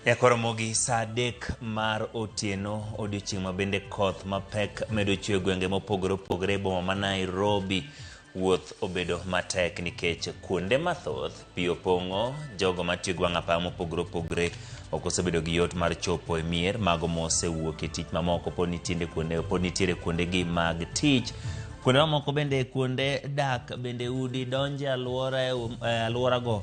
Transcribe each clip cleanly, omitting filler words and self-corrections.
Nyakoromogi saa 3 mar otieno odiochieng' ma bende koth mapek medo chwe gwenge mopogore opogore e boma ma Nairobi. Wuoth obedo matek nikech kuonde mathoth pi opong'o, jogo matiyo gi wang' apaya mopogore opogore ok osebedo gi yot mar chopo e mier mago mosewuok e tich mamoko pod nitiere kuonde pod nitiere kuondegi mag tich. Kuonde mamoko bende kuonde dak bende udi donje alwora e alworago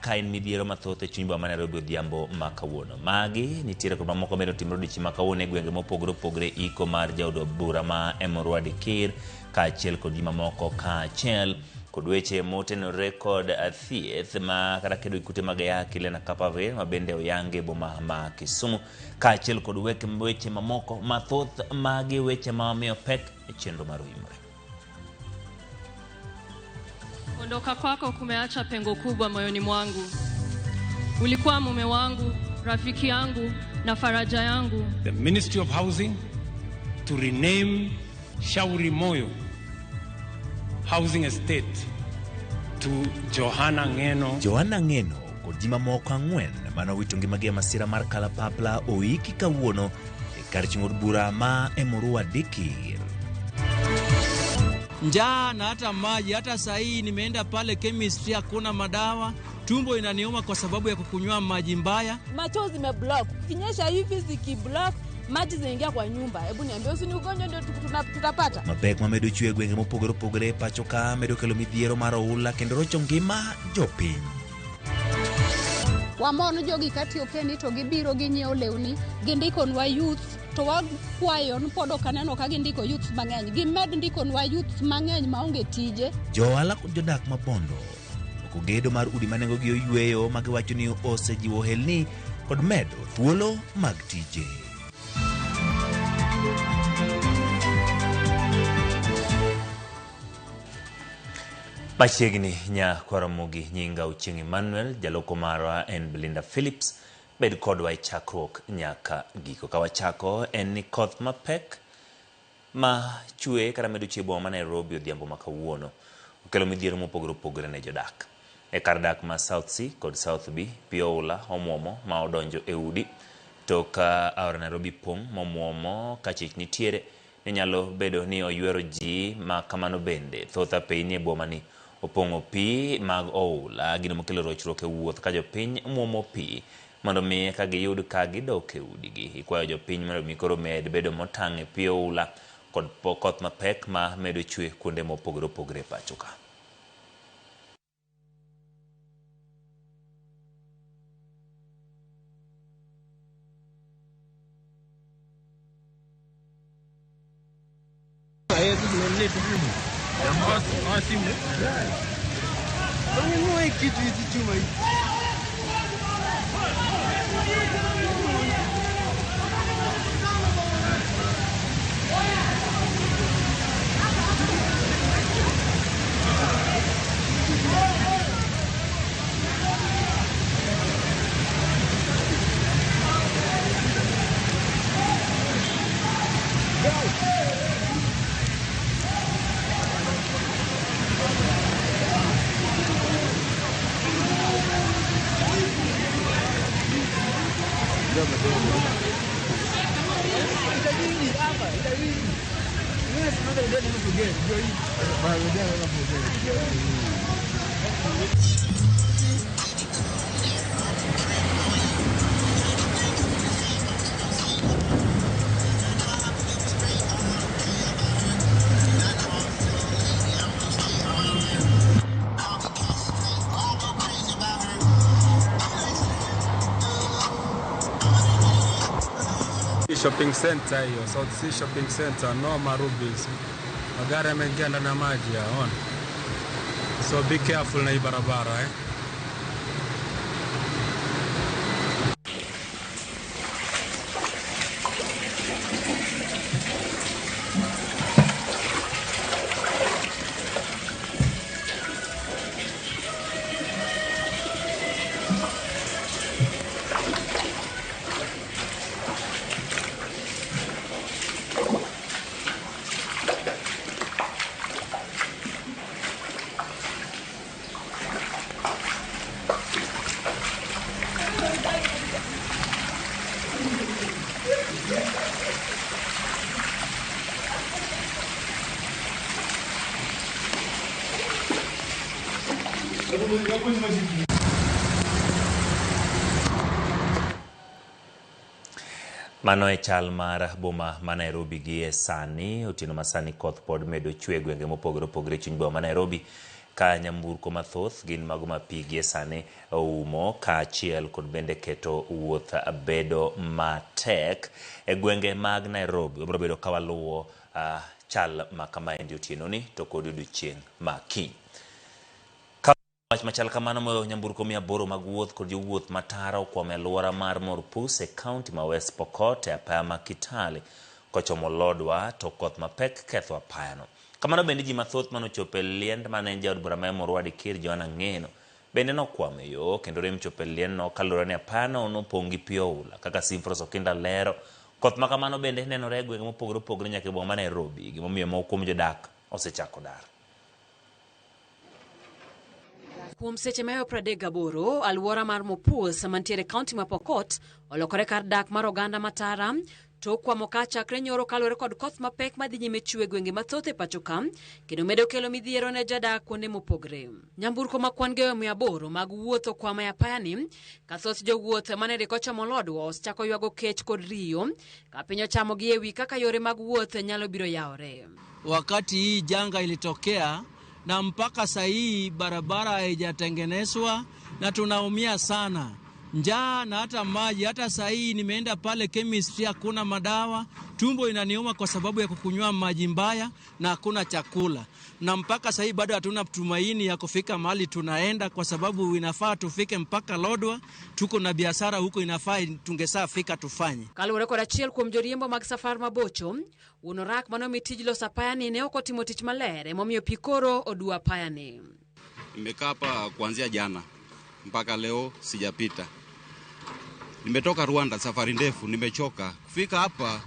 ka en midhiero mathoth e chuny boma ma Nairobi odhiambo ma kawuono. Magi nitiere kod mamoko bende otimore odiochieng' ma kawuono e gwenge mopogore opogore iko mar jaod bura ma Emurua Dikir kaachiel kod ji mamoko kaachiel kod weche motenore kod thieth ma kata kedo gi kute mag ayaki Lenacapavir ma bende oyangi e boma ma Kisumu kaachiel kod weche mamoko mathoth. Magi weche ma omiyo pek e chenro mar Oimore. Kuondoka kwako kumeacha pengo kubwa moyoni mwangu. Ulikuwa mume wangu, rafiki yangu na faraja yangu. The Ministry of Housing to rename Shauri Moyo Housing Estate to Johanna Ngeno. Johanna Ngeno kod ji mamoko 4 manowito ngimagi e masira mar kalapapla oiki kawuono e kar chung' od bura ma Emurua Dikir. Njaa na hata maji, hata saa hii nimeenda pale chemistry hakuna madawa, tumbo inaniuma kwa sababu ya kukunywa maji mbaya. Macho zimeblock, kinyesha hivi zikiblock maji zinaingia kwa nyumba. Hebu niambie, usi ni ugonjwa ndio tutapata? Mapek mamedo chwe e gwenge mopogore opogore pacho ka medo kelo midhiero mar oula kendo rocho ngima jopiny. Wamon jogi katiyo keni to gibiro ginyiewo lewni, gindikonwa youth to wakwayo ni pod ok aneno ka gindiko youth mang'eny. Gimed ndikonwa youth mang'eny maonge tije. Jo ohala kod jodak ma Bondo oko gedo mar udi ma nengogi oyweyo ma giwacho ni osejiwo ohelni kod medo thuolo mag tije. Machiegni Nyakwaramogi, nyinga Ochieng' Emmanuel, jaloko marwa en Belinda Phillips. Bed kodwa e chakruok nyaka giko. Ka wachako en ni koth mapek ma chwe kata medo chwe e boma ma Nairobi odhiambo ma kawuono okelo midhiero mopogore opogore ne jodak. E kar dak ma South C kod South B, pi oula omuomo ma odonjo e udi tok aora Nairobi pong' momuomo ka chich nitiere ni nyalo bedo ni oywero ji ma kamano bende. Thoth apeyni e boma ni opong'o pi mag oula, gino mokelo rochruok e wuoth ka jopiny muomo pi mondo mi ka giyud ka gidok e udigi. Ikwayo jopiny mondo mi koro med bedo motang' e pi oula kod koth mapek ma medo chwe kuonde mopogore opogore e pacho ka. Shopping center hiyo, South C Shopping Center, noma Rubis. Magari yameingia ndani ya maji ya, on. So be careful na hii barabara. Mano e chal mar boma ma Nairobi gi e sani. Otieno ma sani koth pod medo chwe e gwenge mopogore opogore e chuny boma ma Nairobi, ka nyamburko mathoth gin mago ma pi gie sani oumo, kaachiel kod bende keto wuoth bedo matek e gwenge mag Nairobi. Wabiro bedo ka waluwo chal ma kamaendi otieno ni to kod odiochieng' ma kiny. Wach machal kamano moyo nyamburko 800 mag wuoth kod jowuoth matara okwamo e alwora mar Morpus e kaunti ma West Pokot e apaya ma Kitale kochomo Lodwar to koth mapek ketho apayano. Kamano bende ji mathoth manochopo e liend mane en jaod bura ma Emurua Dikir Johana Ng'eno bende nokwamo e yo kendo rem chopo e liendno kaluwore ni apayano nopong' gi pi oula. Kaka Simfros Okinda lero, koth ma kamano bende nenore e gwenge mopogore opogore nyaka e boma ma Nairobi, gimomiyo moko kuom jodak osechako dar. Kuom seche mayo 38, alwora mar Mopus mantiere kaunti ma Pokot olokore kar dak mar oganda matara to kwamo ka chakre nyoro kaluwore kod koth mapek madhi nyime chwe gwenge mathoth e pacho ka kendo medo kelo midhiero ne jodak kuonde mopogre. Nyamburko ma kwan gi 800 mag wuoth okwamo e apayani ka thoth jowuoth mane rik ochomo Lodwar osechako ywago kech kod riyo ka piny ochamogi e wi kaka yore mag wuoth nyalo biro yawore. Wakati hii janga ilitokea na mpaka saa hii barabara haijatengenezwa na tunaumia sana, njaa na hata maji. Hata saa hii nimeenda pale chemistry, hakuna madawa, tumbo inaniuma kwa sababu ya kukunywa maji mbaya na hakuna chakula, na mpaka saa hii bado hatuna tumaini ya kufika mahali tunaenda, kwa sababu inafaa tufike mpaka Lodwar. Tuko na biashara huko, inafaa tungesaa fika tufanye. Kaluwore kod achiel kuom joriembo mag safar mabocho, wuon orak mane tij loso apayani ne ok otimo tich maler, emomiyo pi koro oduwo apayani. Nimekaa hapa kuanzia jana mpaka leo sijapita. Nimetoka Rwanda, safari ndefu, nimechoka. Kufika hapa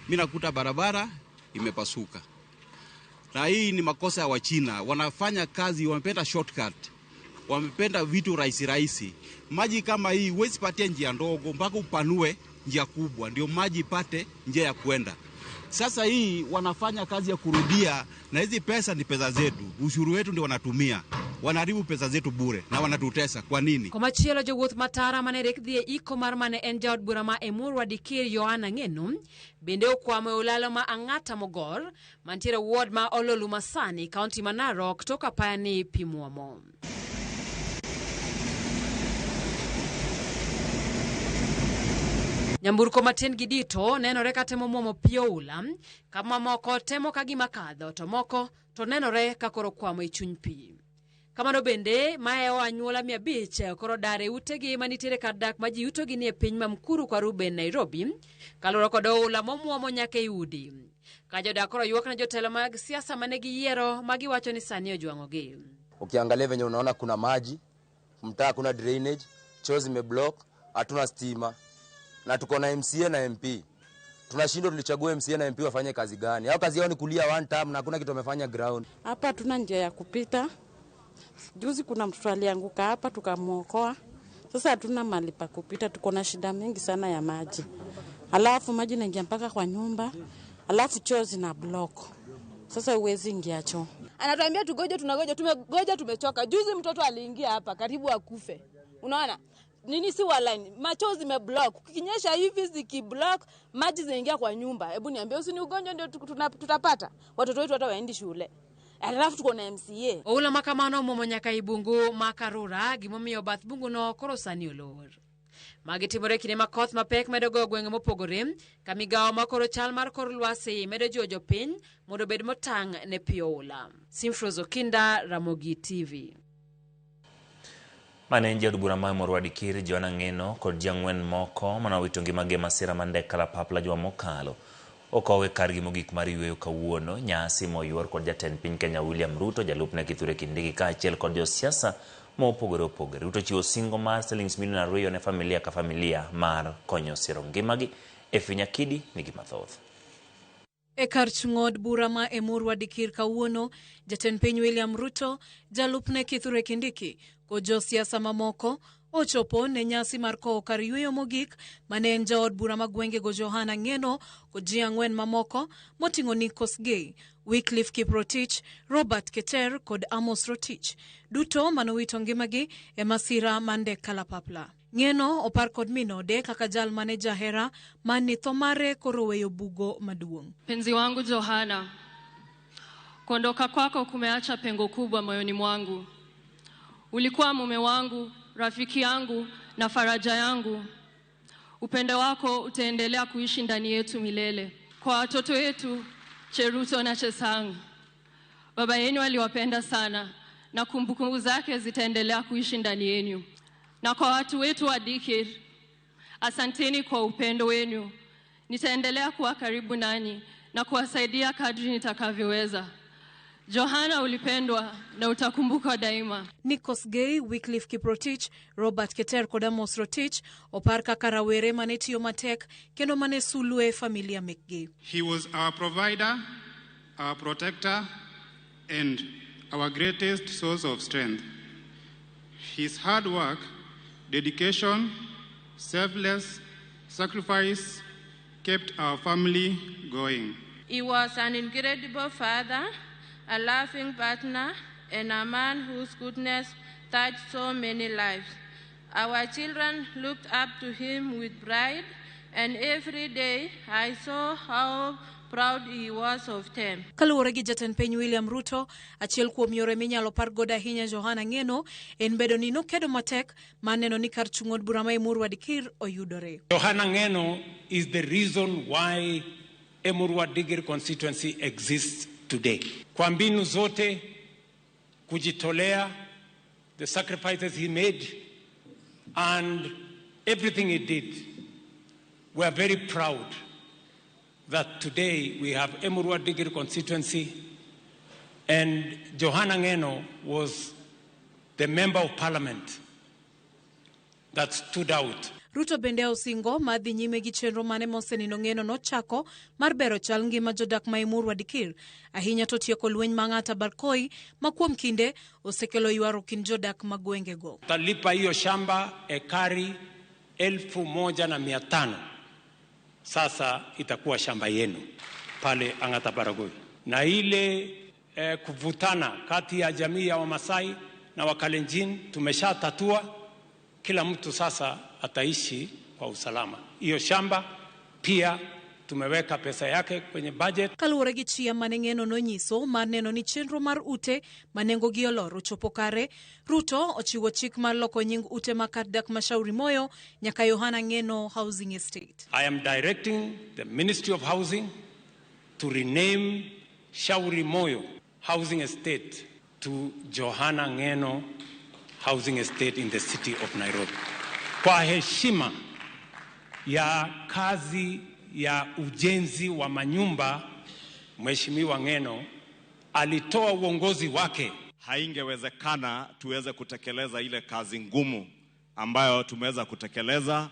mimi nakuta barabara imepasuka. Na hii ni makosa ya Wachina, wanafanya kazi, wamependa shortcut. Wamependa vitu rahisi rahisi. Maji kama hii huwezi patia njia ndogo mpaka upanue njia kubwa ndio maji ipate njia ya kwenda. Sasa hii wanafanya kazi ya kurudia, na hizi pesa ni pesa zetu, ushuru wetu ndio wanatumia. Wanaharibu pesa zetu bure na wanatutesa. Kwa nini? Komachielo jowuoth matara mane rik dhi e iko mar mane en jaod bura ma Emurua Dikir Johana Ng'eno bende okwamo e olalo ma Ang'ata Mogor mantiere ward ma Ololu Masani, kaunti ma Narok, tok apaya ni pi muomo. Nyamburko matin gi dito nenore ka temo muomo pi oula, ka mamoko temo ka gima kadho to moko to nenore ka koro kwamo e chuny pi. Kamano bende maewo anyuola 500 koro dar e utegi manitiere kar dak ma ji yutogi ni e piny ma Mukuru kwa Ruben, Nairobi, kaluwore kod oula momuomo nyaka e udi. Ka jodak koro ywak ne jotelo mag siasa mane giyiero ma giwacho ni sani ojwang'ogi. Ukiangalia venye unaona kuna maji, mtaa kuna drainage, choo zimeblock, hatuna stima. Na tuko na MCA na MP. Tunashindwa tulichagua MCA na MP wafanye kazi gani? Hao kazi yao ni kulia one time na hakuna kitu wamefanya ground. Hapa hatuna njia ya kupita. Juzi kuna mtoto alianguka hapa tukamuokoa. Sasa hatuna mahali pa kupita, tuko na shida mingi sana ya maji. Alafu maji inaingia mpaka kwa nyumba, alafu choo zina block. Sasa huwezi ingia choo. Anatuambia tugoje, tunagoja, tumegoja, tumechoka. Juzi mtoto aliingia hapa karibu akufe. Unaona? Nini si line, macho zimeblock. Kukinyesha hivi zikiblock, maji zinaingia kwa nyumba. Hebu niambie, usini ugonjwa ndio tutapata. Watoto wetu hata waendi shule. Alafu tuko na MCA. Oula makamano muomo nyaka e bungu ma Karura, gimomiyo bath bungu no koro sani olor. Magi timore kinde ma koth mapek medo goyo gwenge mopogore, ka migawo ma koro chal mar kor lwasi medo jiwo jopiny mondo obed motang' ne pi oula. Simfros Okinda, Ramogi TV. Mane en jaod bura ma Emurua Dikir Johana Ng'eno kod ji ang'wen moko manowito ngimagi e masira mar ndek kalapapla juma mokalo okowe kargi mogik mar yweyo kawuono. Nyasi moyuor kod jatend piny Kenya William Ruto, jalupne Kithure Kindiki kaachiel kod josiasa mopogore opogore. Ruto chiwo singo mar silings milion 2 ne familia ka familia mar konyo siro ngimagi. Efi Nyakidi nigi mathoth. E kar chung' od bura ma Emurua Dikir kawuono, jatend piny William Ruto, jalupne Kithure Kindiki kod josiasa mamoko Ochopo ne nyasi mar kowo kar yueyo mogik mane en jaod bura ma gwengego Johana Ng'eno kod ji ang'wen mamoko moting'o Nick Kosgei, Wycliffe Kiprotich, Robert Keter kod Amos Rotich, duto manowito ngimagi e masira mar ndek kalapapla. Ng'eno opar kod min ode kaka jal mane jahera mane tho mare koro weyo bugo maduong'. Mpenzi wangu Johana, kuondoka kwako kumeacha pengo kubwa moyoni mwangu. Ulikuwa mume wangu, rafiki yangu na faraja yangu. Upendo wako utaendelea kuishi ndani yetu milele. Kwa watoto wetu Cheruto na Chesang, baba yenu aliwapenda sana na kumbukumbu zake zitaendelea kuishi ndani yenu. Na kwa watu wetu wa Dikir, asanteni kwa upendo wenu. Nitaendelea kuwa karibu nanyi na kuwasaidia kadri nitakavyoweza. Johana, ulipendwa na utakumbukwa daima. Nick Kosgei, Wycliffe Kiprotich, Robert Keter kod Amos Rotich opar kaka rawere mane tiyo matek kendo mane sulwe familia mekgi. He was our provider, our protector, and our greatest source of strength. His hard work, dedication, selfless sacrifice kept our family going. He was an incredible father, a loving partner, and a man whose goodness touched so many lives. Our children looked up to him with pride, and every day I saw how proud he was of them. Kaluwore gi jatend piny William Ruto, achiel kuom yore minyalo par godo ahinya Johana Ng'eno en bedo ni nokedo matek mar neno ni kar chung' od bura ma Emurua Dikir oyudore. Johana Ng'eno is the reason why Emurua Dikir constituency exists today. Kwa mbinu zote, kujitolea, the sacrifices he made and everything he did, we are very proud that today we have Emurua Dikir constituency, and Johana Ng'eno was the member of parliament that stood out. Ruto bende osingo mar dhi nyime gi chenro mane mosenindo Ng'eno nochako mar bero chal ngima jodak ma Emurua Dikir, ahinya to tieko lweny ma Ang'ata Barkoi ma kuom kinde osekelo ywaruok kind jodak ma gwengego. Talipa hiyo shamba ekari 1,500 sasa itakuwa shamba yenu pale Ang'ata Baragoi, na ile kuvutana kati ya jamii ya Wamasai na Wakalenjin tumeshatatua. Kila mtu sasa ataishi kwa usalama. Hiyo shamba pia tumeweka pesa yake kwenye budget. Kaluwore gi chia mane Ng'eno nonyiso mar neno ni chenro mar ute ma nengogi olor ochopo kare, Ruto ochiwo chik mar loko nying ute ma kar dak ma Shauri Moyo nyaka Yohana Ng'eno Housing Estate. I am directing the Ministry of Housing to rename Shauri Moyo Housing Estate to Johana Ng'eno Housing Estate in the city of Nairobi. Kwa heshima ya kazi ya ujenzi wa manyumba, Mheshimiwa Ng'eno alitoa uongozi wake. Haingewezekana tuweze kutekeleza ile kazi ngumu ambayo tumeweza kutekeleza,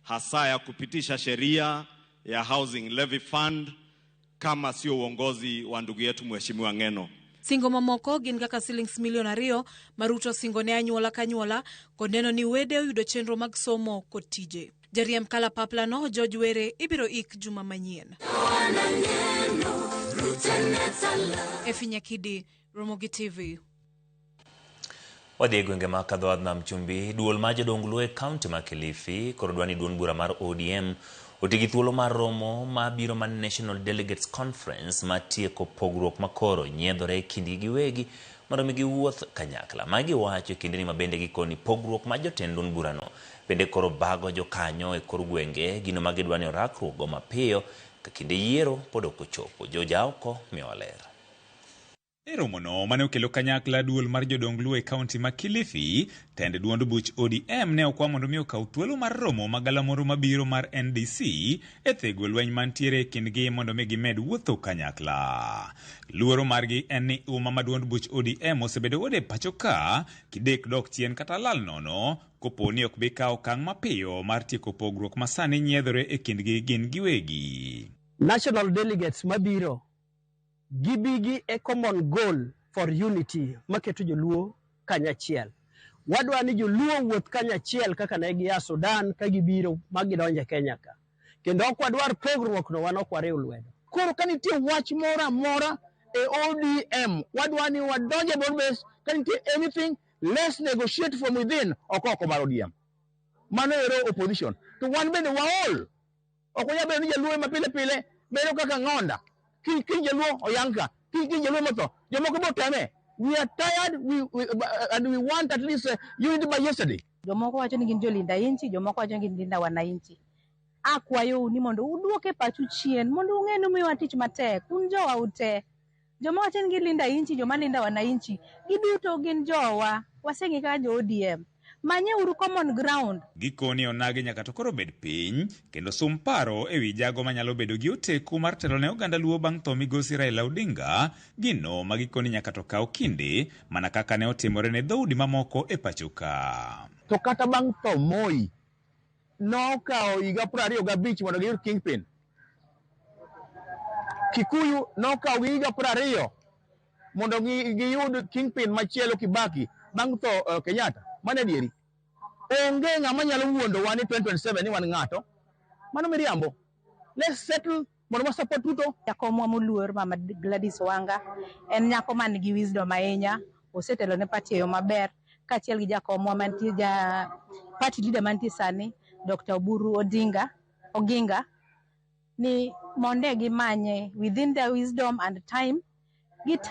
hasa ya kupitisha sheria ya Housing Levy Fund, kama sio uongozi wa ndugu yetu Mheshimiwa Ng'eno. Singo mamoko gin kaka silings milion 2 ma Ruto singo ne anyuola ka anyuola kod neno ni wede oyudo chenro mag somo kod tije. Jariemb kalapapla no George Were ibiro ik juma manyien. Efi Nyakidi, Ramogi TV. Wadhi e gwenge ma kadho wadh nam chumbi, duol mar jodong Luo e kaunti ma Kilifi koro dwa ni duond bura mar ODM oti gi thuolo mar romo mabiro mar National Delegates Conference mar tieko pogruok makoro nyiedhore e kindgi giwegi mondo mi giwuoth kanyakla. Magi wacho e kindeni ma bende gikoni pogruok mar jotend duond burano bende koro bago jokanyo e kor gwenge gino ma gidwa ni orakruok go mapiyo ka kinde yiero pod ok ochopo. Jojaoko miyowa ler. E romono mane okelo kanyakla duol mar jodong Luo e kaunti ma Kilifi, tend duond buch ODM ne okwa mondo mi okaw thuolo mar romo magalamoro mabiro mar NDC e thego lweny mantiere e kindgi mondo mi gimed wuotho kanyakla. Luoro margi en ni uma ma duond buch ODM osebedo godo e pacho ka kidek dok chien kata lal nono kopo ni ok bi kawo okang' mapiyo mar tieko pogruok ma sani nyiedhore e kindgi gin giwegi. National delegates mabiro gibigi a common goal for unity maketo joluo kanyachiel. Wadwa ni joluo wuoth kanyachiel kaka ne gia Sudan ka gibiro ma gidonjo e Kenya ka. Kendo ok wadwar pogruok no, wan ok wariw lwedo. Koro ka nitie wach moro amora e ODM, wadwa ni wadonj e broad base. Ka nitie anything, let's negotiate from within, ok oko mar ODM. Mano ero opposition. To wan bende waol. Ok wanyal bedo ni jaluo ema pile pile bedo kaka ng'onda. Kiny kiny jaluo oyang' ka, kiny kiny jaluo motho. Jomoko bo teme. We are tired and we want at least unity by yesterday. Jomoko wacho ni gin jolinda inchi, jomoko wacho ni gin linda wananchi. Akwayou ni mondo uduoke pachu chien mondo ung'e ni umiyowa tich matek. Un jowa ute. Joma wacho ni gilinda inchi, joma linda wananchi, giduto gin jowa. Waseng'i kaka jo ODM. Manyeuru common ground. Gikone onagi nyaka to koro bed piny kendo sum paro ewi jago manyalo bedo gi oteku mar telo ne oganda Luo bang' tho migosi Raila Odinga, gino ma gikone nyaka to kaw kinde mana kaka ne otimore ne dhoudi mamoko e pacho ka. To kata bang' tho Moi, nokawo higa 25 mondo giyud kingpin. Kikuyu nokawo gi higa 20 mondo giyud kingpin machielo Kibaki bang' tho Kenyatta. Mano adieri. Onge ng'ama nyalo wuondowa ni 2027 ni wan ng'ato. Mano miriambo. Let's settle mondo wa support Ruto. Jakomwa moluor Mama Gladys Wanga en nyako man gi wisdom ahinya, osetelo ne party e yo maber kaachiel gi jakomwa mantie ja party leader mantie sani Dr. Oburu Odinga Oginga ni monde gimanye within their wisdom and time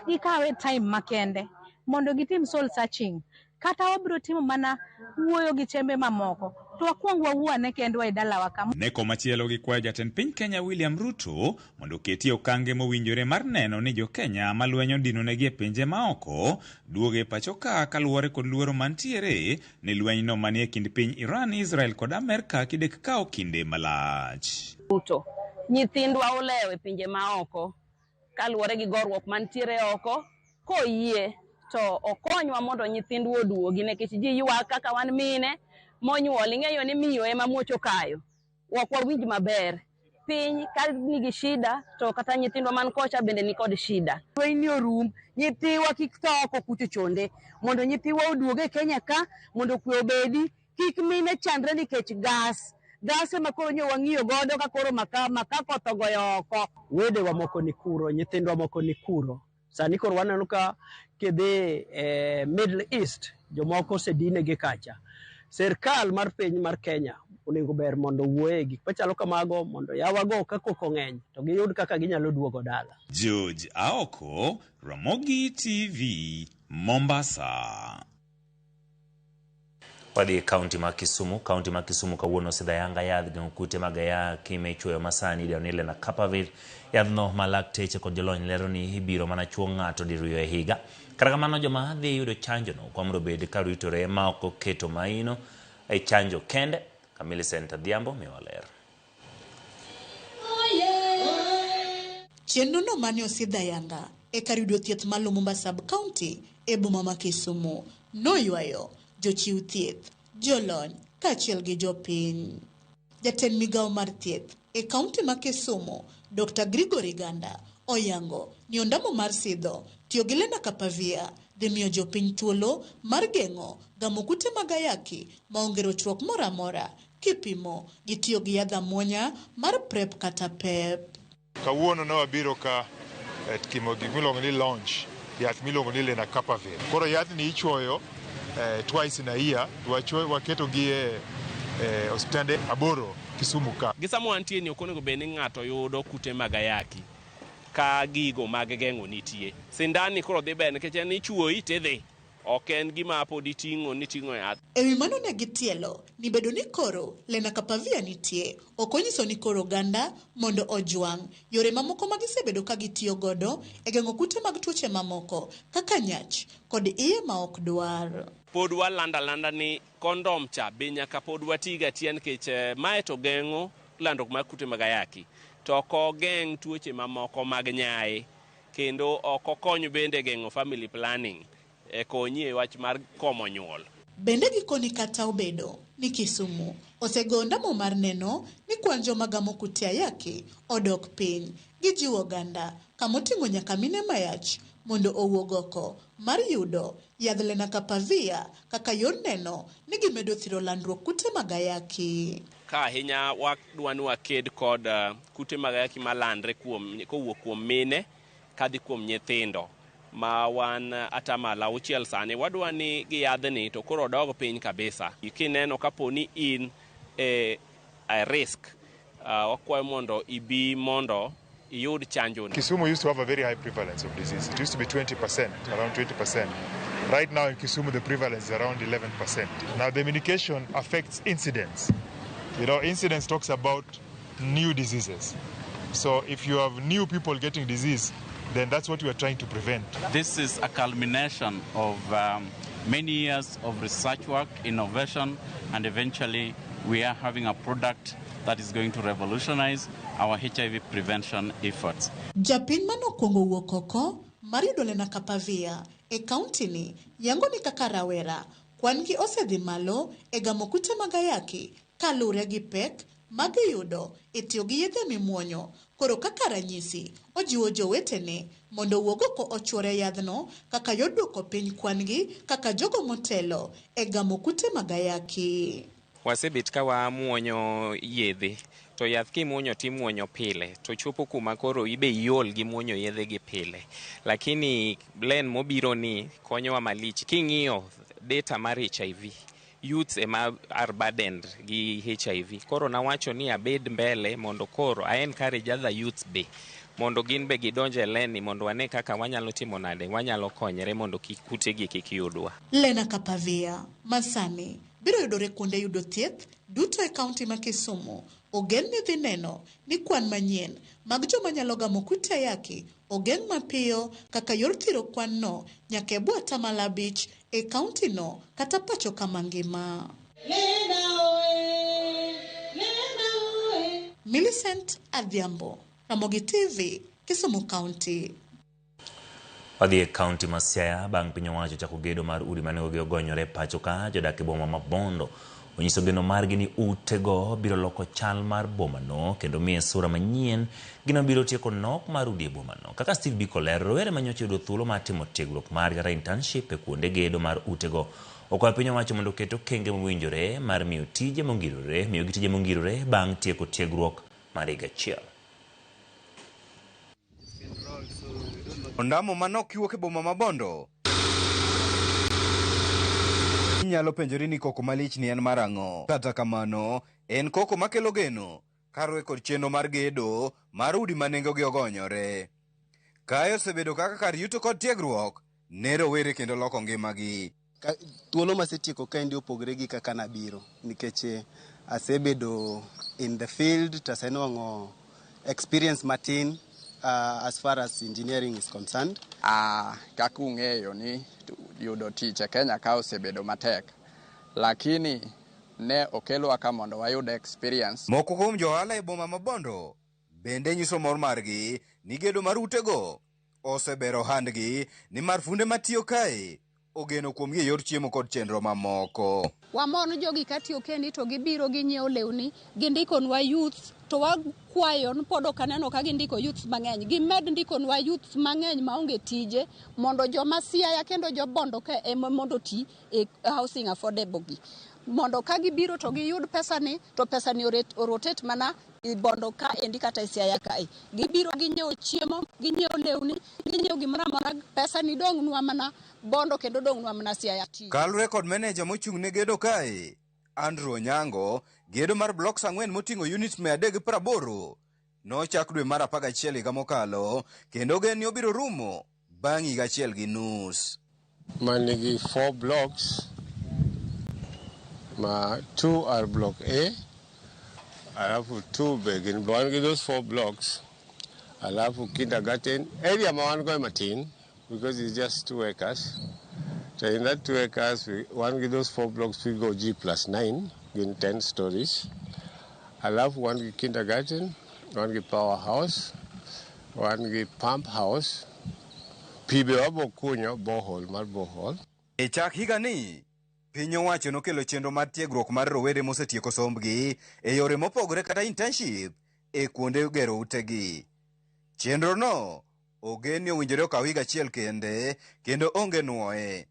gikawe time makende mondo gitim soul searching. Kata wabiro timo mana wuoyo gi chembe mamoko to wakwong wawuo ane kendwa e dalawa ka. Ne komachielo gikwayo jatend piny Kenya William Ruto mondo oketie okange mowinjore mar neno ni jo-Kenya ma lweny odinonegi e pinje maoko duogo e pacho ka kaluwore kod luoro mantiere ni lwenyno manie kind piny Iran, Israel kod Amerka kidek kawo kinde malach. Ruto, nyithindwa olewo e pinje maoko kaluwore gi goruok mantiere oko, koyie to okonywa mondo nyithindwa oduogi nikech ji ywak kaka wan mine monyuol, ing'eyo ni miyo ema muoch okayo, ok wawinj maber. Piny ka nigi shida to kata nyithindwa man kocha bende nikod shida. Lweny ni orum, nyithiwa kik tho oko kucho chonde, mondo nyithiwa oduog e Kenya ka, mondo kwe obedi, kik mine chandre nikech gas. Gas ema koro nyo wang'iyo godo ka koro maka koth ogoyo oko. Wedewa moko ni kuro, nyithindwa moko ni kuro. Sani koro waneno ka kidhi e Middle East, jomoko osedinegi kacha. Sirkal mar piny mar Kenya onego ber mondo owuoye gik machalo kamago mondo yawago ka koko ng'eny to giyud kaka ginyalo duogo dala. George Aoko, Ramogi TV, Mombasa. Wadhi e kaunti ma Kisumu. Kaunti ma Kisumu kawuono osidho ayanga yadh geng'o kute mag ayaki michuoyo masani idendo ni Lenacapavir. Yadhno ma lakteche kod jolony lero ni ibiro mana chuo ng'ato diriyo e higa. Kata kamano joma dhi yudo chanjono okwa mondo obed ka ritore ma ok oketo maino e chanjo kende. Ka Millicent Adhiambo miyowa ler. Chenrono mane osidh ayanga e kar yudo thieth ma Lumumba Sub-County e boma ma Kisumu noywayo jochiw thieth, jolony kaachiel gi jopiny. Jatend migawo mar thieth e kaunti ma Kisumu, Dr. Gregory Ganda, oyango ni ondamo mar sidho tiyo gi Lenacapavir dhi miyo jopiny thuolo mar geng'o gamo kute mag ayaki maonge rochruok moro amora kipimo gi tiyo gi yadh amuonya mar PrEP kata PEP. Kawuono ne wabiro ka timo gik miluongo ni launch yath miluongo ni Lenacapavir. Koro yathni ichuoyo twice in a year, waketo gi e osiptande 8 Kisumu ka. Gi sama wantie ni ok onego bed ni ng'ato yudo kute mag ayaki ka gigo mag geng'o nitie. Sindan ni koro dhi ber nikech en ichuoyi tidhi. Ok en gima pod iting'o niting'o yath. Ewi mano ne gitielo ni bedo ni koro Lenacapavir nitie ok onyiso ni koro oganda mondo ojwang' yore mamoko ma gisebedo ka gitiyo godo e geng'o kute mag tuoche mamoko kaka nyach kod iye ma ok dwar. Pod walanda landa ni kondom cha be nyaka pod watiga atiya nikech mae to geng'o landruok mar kute mag ayaki to ok ogeng' tuoche mamoko mag nyaye kendo ok okony bende geng'o family planning e konyi e wach mar komo nyuol. Bende gikoni kata obedo ni Kisumu osego ondamo mar neno ni kwan joma gamo kute ayaki odok piny, gijiwo oganda kamoting'o nyaka mine mayach mondo owuog oko mar yudo yadh Lenacapavir kaka yor neno ni gimedo thiro landruok kute mag ayaki. Ka ahinya wadwa ni waked kod kute mag ayaki malandre kowuok kuom mine kadhi kuom nyithindo ma wan 6% sani, wadwa ni gi yadhni to koro odog piny kabisa. Kineno kapo ni in e risk, wakwayo mondo ibi mondo iyud chanjo. Kisumu used to have a very high prevalence of disease. It used to be 20%, around 20%. Right now in Kisumu the prevalence is around 11%. Now the medication affects incidence. You know, incidence talks about new diseases. So if you have new people getting disease, then that's what we are trying to prevent. This is a culmination of many years of research work, innovation, and eventually we are having a product that is going to revolutionize our HIV prevention efforts. Japiny manokwongo wuok oko mar yudo Lenacapavir e kaunti ni yango ni kaka rawera kwan gi osedhi malo e gamo kute mag ayaki kaluwore gi pek magiyudo e tiyo gi yedhe mimuonyo. Koro kaka ranyisi ojiwo jowetene mondo owuog oko ochuore yadhno kaka yor duoko piny kwan gi kaka jogo motelo e gamo kute mag ayaki. Wasebet ka wamuonyo yedhe, to yath kimuonyo timuonyo pile, to chopo kuma koro ibe iol gi muonyo yedhe gi pile. Lakini len mobiro ni konyowa malich. King'iyo data mar HIV, youths ema are burdened gi HIV. Koro nawacho ni abed mbele mondo koro I encourage other youths be mondo gin be gidonje e len ni mondo wane kaka wanyalo timo nade, wanyalo konyre mondo kik kutegi kik yudwa. Lenacapavir masani biro yudore kuonde yudo thieth duto e kaunti ma Kisumu. Ogen ni dhi neno ni kwan manyien mag joma nyalo gamo kute ayaki ogeng' mapiyo kaka yor thiro kwan no nyaka e bwo 5% e kaunti no kata pacho kama ngima. Millicent Adhiambo, Ramogi TV, Kisumu County. Wadhi e kaunti ma Siaya bang' piny owacho chako gedo mar udi manengogi ogonyore pacho ka. Jodak e boma ma Bondo onyiso geno margi ni utego biro loko chal mar bomano kendo miye sura manyien. Gino biro tieko nok mar udi e bomano. Kaka Steve Biko lero, rowere manyocha oyudo thuolo mar timo tiegruok margi kata internship e kuonde gedo mar utego okwayo piny owacho mondo oket okenge mowinjore mar miyo tije mongirore, miyogi tije mongirore bang' tieko tiegruok mar higa achiel. Ondamo manok kiwuok e boma ma Bondo. Inyalo penjori ni koko malich ni en mar ang'o. Kata kamano, en koko makelo geno kaluwore kod chenro mar gedo mar udi ma nengogi ogonyore. Kae osebedo kaka kar yuto kod tiegruok ne rowere kendo loko ngimagi. Thuolo masetieko kaendi opogore gi kaka nabiro nikech asebedo in the field to asenuang'o experience matin as far as engineering is concerned. Kaka ung'eyo ni yudo tich e Kenya ka osebedo matek, lakini ne okelwa ka mondo wayud experience. Moko kuom jo ohala e boma ma Bondo bende nyiso mor margi ni gedo mar utego osebero ohandgi nimar funde matiyo kae ogeno kuomgi e yor chiemo kod chenro mamoko. Wamor ni jogi katiyo kendi to gibiro ginyiewo lewni, gindikonwa youth to wakwayo ni pod ok aneno ka gindiko youths mang'eny. Gimed ndikonwa youths mang'eny maonge tije mondo joma Siaya kendo jo Bondo ka ema mondo oti e housing affordable gi. Mondo ka gibiro to giyud pesani to pesani orotate mana e Bondo ka endi kata e Siaya kae. Gibiro ginyiewo chiemo, ginyiewo lewni, ginyiewo gimoro amora, pesani dong'nwa mana Bondo kendo dong'nwa mana Siaya. Kaluwore kod meneja mochung' ne gedo kae, Andrew Onyango, gedo mar blocks 4 moting'o units 380 nochak dwe mar 11 higa mokalo kendo gen ni obiro rumo bang' higa 1.5. Manigi 4 blocks, ma 2 are block A, alafu 2 be gin wan gi those 4 blocks, alafu kindergarten area ma wan go matin because it's just 2 acres. So in that 2 acres, we wan gi those 4 blocks we go G+9 gin 10 stories. Alafu wan gi kindergarten, wan gi powerhouse, wan gi pump house, pi be wabo kunyo borehole mar borehole. E chak higani, piny owacho nokelo chenro mar tiegruok mar rowere mosetieko sombgi e yore mopogore kata internship e kuonde gero utegi. Chenro no ogen ni owinjore okaw higa achiel kende kendo onge nuoye.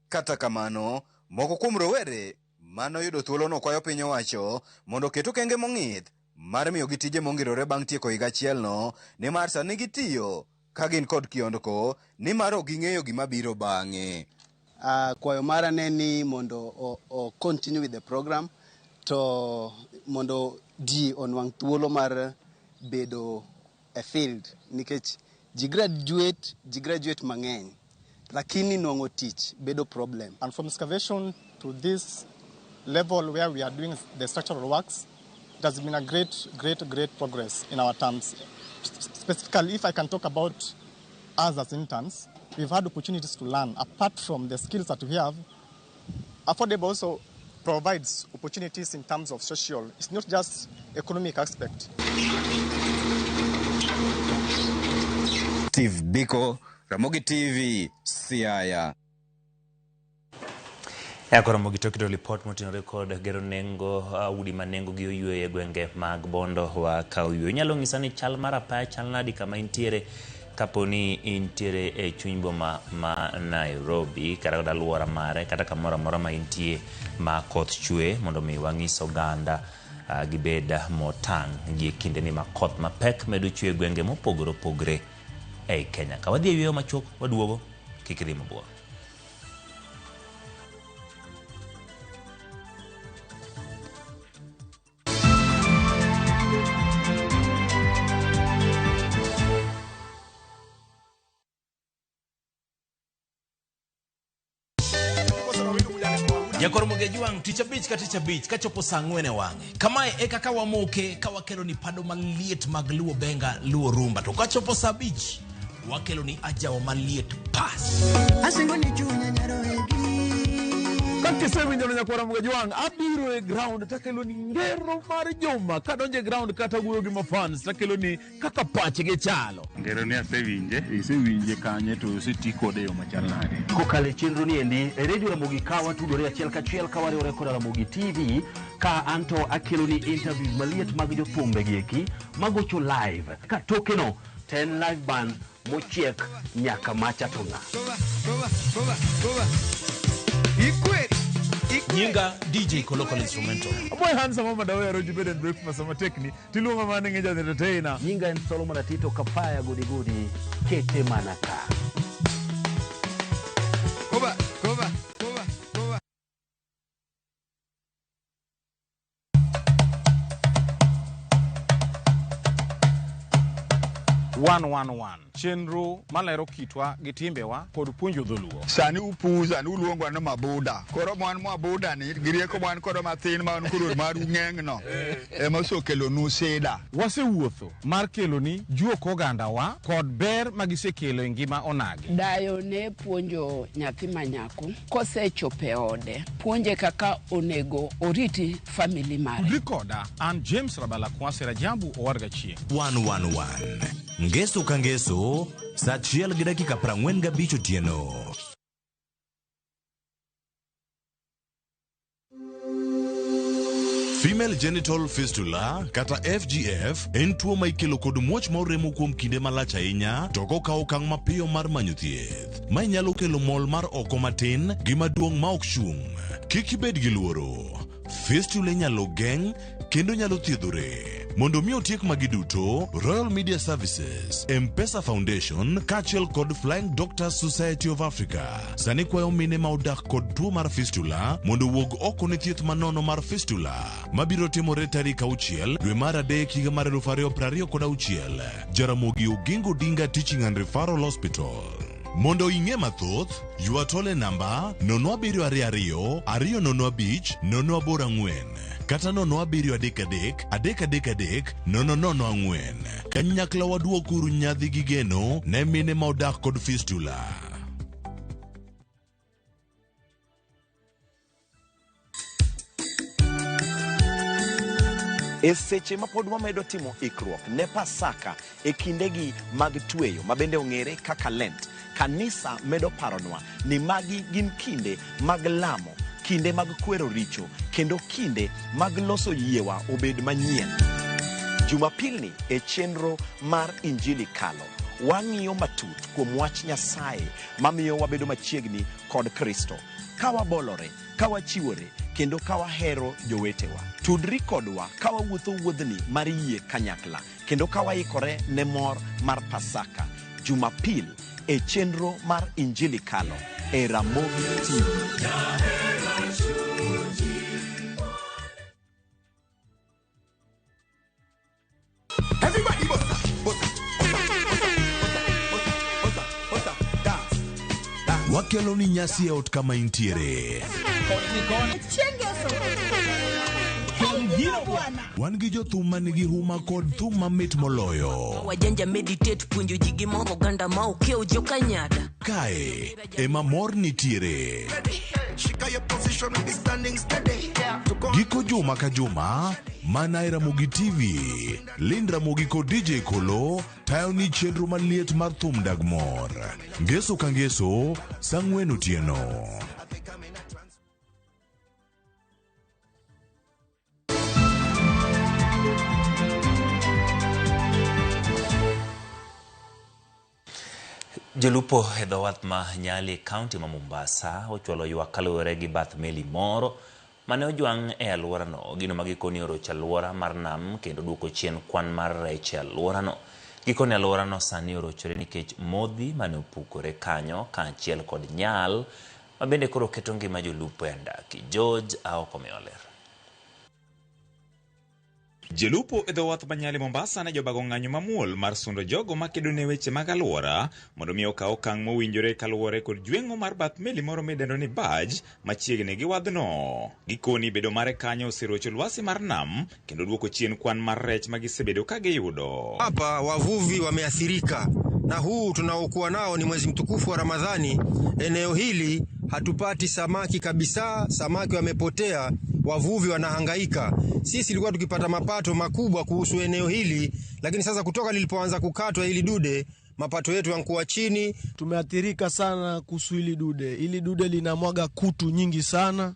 Kata kamano, moko kuom rowere mane oyudo thuolono kwayo piny owacho mondo oket okenge mong'ith mar miyogi tije mongirore bang' tieko higa achielno nimar sani gitiyo ka gin kod kiondko nimar ok ging'eyo gima biro bang'e. Kwayo mara ne ni mondo o continue with the program to mondo ji onwang' thuolo mar bedo e field nikech ji graduate, ji graduate mang'eny lakini nwang'o tich bedo problem. And from excavation to this level where we are doing the structural works, it has been a great, great, great progress in our terms. Specifically, if I can talk about us as interns, we've had opportunities to learn. Apart from the skills that we have, Affordable also provides opportunities in terms of social. It's not just economic aspect. Steve Biko, Ramogi TV, Siaya. Yakoro Ramogi to keto lipot motenore kod gero nengo udi ma nengo gi oyweyo e gwenge mag Bondo wa Kauywe. Inyalo ng'isa ni chal mar apaya chal nadi kama intiere kapo ni intiere e chuny boma ma Nairobi kata kod alwora mare kata kamoro amora ma intie ma koth chwe mondo mi wang'is oganda gibed motang' gi e kindeni ma koth mapek medo chwe e gwenge mopogore opogore ei Kenya. Ka wadhi e yweyo machuok waduogo, kik idhi mabor. Jakor Mugejwang' tich abich ka tich abich kachopo saa ang'wen e wang'e. Kamae e kaka wamoke ka wakelo ni pado maliet mag Luo Benga, Luo Rumba. To kachopo saa abich wakelo ni ajawa maliet pas. Asingo ni chunya nyaroegi. Kakisewinjo no nyakwara Mugejwang' abiro e ground takelo ni ngero mar juma kadonjo e ground kata wuoyo gi mafans takelo ni kaka pachgi chalo. Ngero ni asewinje. Isewinje kanye to oseti kode e yo machal nade? Kokalo e chenro ni endi e redio Ramogi ka watudore achiel kachiel ka wariwore koda Ramogi TV ka anto akelo ni interviews maliet mag jothumbe gi eki magocho live ka tokeno to en live band mochiek nyaka macha to ng'a. Nyinga DJ Kolokol Instrumental. Aboy handsome mama dawe aroji bed and breakfast sama tekni tiluonga mana ni ng'eja entertainer. Nyinga en Solomon Atito Kapaya gudi gudi kete mana ka. Koba, koba, koba, koba. One one one chenro malero kitwa gi timbewa kod puonjo dholuo. Sani upuza ni uluongwa ni mabuda. Koro mwan mabuda ni gi rieko mwan kodo mathin ma wan koro maru ng'eng no ema osekelonu sida. Wasewuotho mar keloni juok ogandawa kod ber ma gisekelo e ngima onagi. Dayo ne puonjo nyathi ma nyako kosechopo e ode, puonje kaka onego oriti family mare. Tudri koda an James Rabala Kwasi Rajabu Owadga Chieng'. 111 Ngeso ka ngeso saa achiel gi dakika 45 otieno. Female genital fistula kata FGF en tuo ma ikelo kod muoch ma oremo kuom kinde malach ahinya to ok okaw okang' mapiyo mar manyo thieth. Mae nyalo kelo mol mar oko matin gi maduong' ma ok chung'. Kik ibed gi luoro. Fistula inyalo geng' kendo nyalo thiedhore. Mondo mi otiek magi duto, Royal Media Services, M-Pesa Foundation kaachiel kod Flying Doctors Society of Africa sani kwayo mine ma odak kod tuo mar fistula mondo owuog oko ne thieth manono mar fistula mabiro timore tarik 6 dwe mar 3 higa mar 2026 Jaramogi Oginga Odinga Teaching and Referral Hospital. Mondo ing'e mathoth, ywa tol e namba 0722 205 084 kata 0733 333 004. Kanyakla waduokuru nyadhi gi geno ne mine ma odak kod fistula. E seche ma pod wamedo timo ikruok ne Pasaka e kindegi mag tweyo ma bende ong'ere kaka Lent, kanisa medo paronwa ni magi gin kinde mag lamo, kinde mag kwero richo, kendo kinde mag loso yiewa obed manyien. Jumapilni e chenro mar Injili Kalo, wang'iyo matut kuom wach Nyasaye mamiyo wabedo machiegni kod Kristo. Ka wabolore, ka wachiwore, kendo ka wahero jowetewa. Tudri kodwa ka wawuotho wuodhni mar yie kanyakla, kendo ka waikore ne mor mar Pasaka. Jumapil e chenro mar Injili Kalo e Ramogi TV. Everybody bossa, bossa, bossa, bossa, bossa, bossa, dance. Wakelo ni nyasi e ot kama intiere. Wan gi jothum ma nigi huma kod thum mamit moloyo. Wajanja meditate puonjo ji gi moro oganda ma okiewo jokanyada. Kae ema mor nitiere. Giko juma ka juma, mana e Ramogi TV, Lind Ramogi kod DJ Kolo tayo ni chenro maliet mar thum dag mor. Ngeso ka ngeso, saa ang'wen otieno. Jolupo e dho wath ma Nyali e kaunti ma Mombasa ochwalo ywak kaluwore gi bath meli moro mane ojwang' e alworano. Gino ma gikoni orocho alwora mar nam kendo duoko chien kwan mar rech e alworano. Gikoni alworano sani orochore nikech modhi mane opukore kanyo kaachiel kod nyal ma bende koro keto ngima jolupo e andaki. George Aoko miyo ler. Jolupo e dho wath ma Nyali Mombasa ne jobago ng'anyo mamuol mar sundo jogo makedo ne weche mag alwora mondo mi okaw okang' mowinjore kaluwore kod jweng'o mar bath meli moro midendo ni barge machiegni gi wadhno. Gikoni bedo mare kanyo oserocho lwasi mar nam kendo duoko chien kwan mar rech ma gisebedo ka giyudo. Hapa wavuvi wameathirika na huu tunaokuwa nao ni mwezi mtukufu wa Ramadhani. Eneo hili hatupati samaki kabisa, samaki wamepotea, wavuvi wanahangaika. Sisi tulikuwa tukipata mapato makubwa kuhusu eneo hili, lakini sasa kutoka lilipoanza kukatwa hili dude, mapato yetu yanakuwa chini. Tumeathirika sana kuhusu hili dude. Hili dude linamwaga kutu nyingi sana.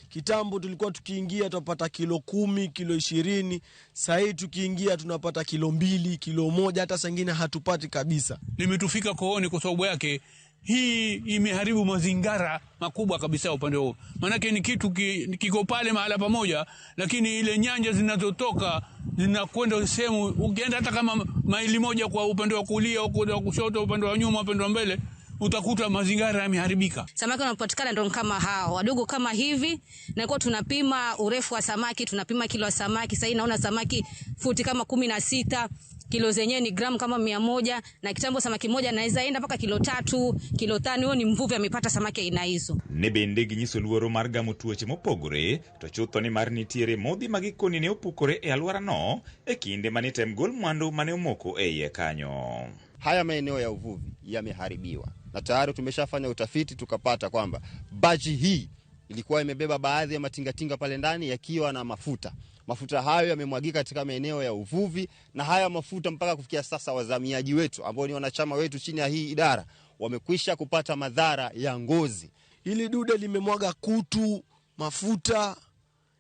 Kitambo tulikuwa tukiingia tunapata kilo 10, kilo 20. Sasa hii tukiingia tunapata kilo 2, kilo 1, hata saa nyingine hatupati kabisa. Limetufika kooni kwa sababu yake. Hii imeharibu mazingara makubwa kabisa upande huo. Maanake ni kitu kiko pale mahala pamoja, lakini ile nyanja zinazotoka zinakwenda sehemu, ukienda hata kama maili moja kwa upande wa kulia, upande wa kushoto, upande wa nyuma, upande wa mbele, utakuta mazingara yameharibika. Samaki wanapatikana ndio kama hao wadogo kama hivi, na kwa tunapima urefu wa samaki, tunapima kilo ya samaki. Sasa naona samaki futi kama 16, kilo zenyewe ni gramu kama 100, na kitambo samaki moja anaweza enda mpaka kilo 3, kilo 5. Huyo ni mvuvi amepata samaki aina hizo. Ne bende ginyiso luoro mar gamo tuoche mopogore, to chutho ni mar nitiere modhi ma gikoni ne opukore e alworano e kinde mane tem gol mwandu mane omoko e iye kanyo. Haya maeneo ya uvuvi yameharibiwa na tayari tumeshafanya utafiti tukapata kwamba baji hii ilikuwa imebeba baadhi ya matingatinga pale ndani yakiwa na mafuta. Mafuta hayo yamemwagika katika maeneo ya uvuvi, na haya mafuta mpaka kufikia sasa wazamiaji wetu ambao ni wanachama wetu chini ya hii idara wamekwisha kupata madhara ya ngozi. Hili dude limemwaga kutu, mafuta,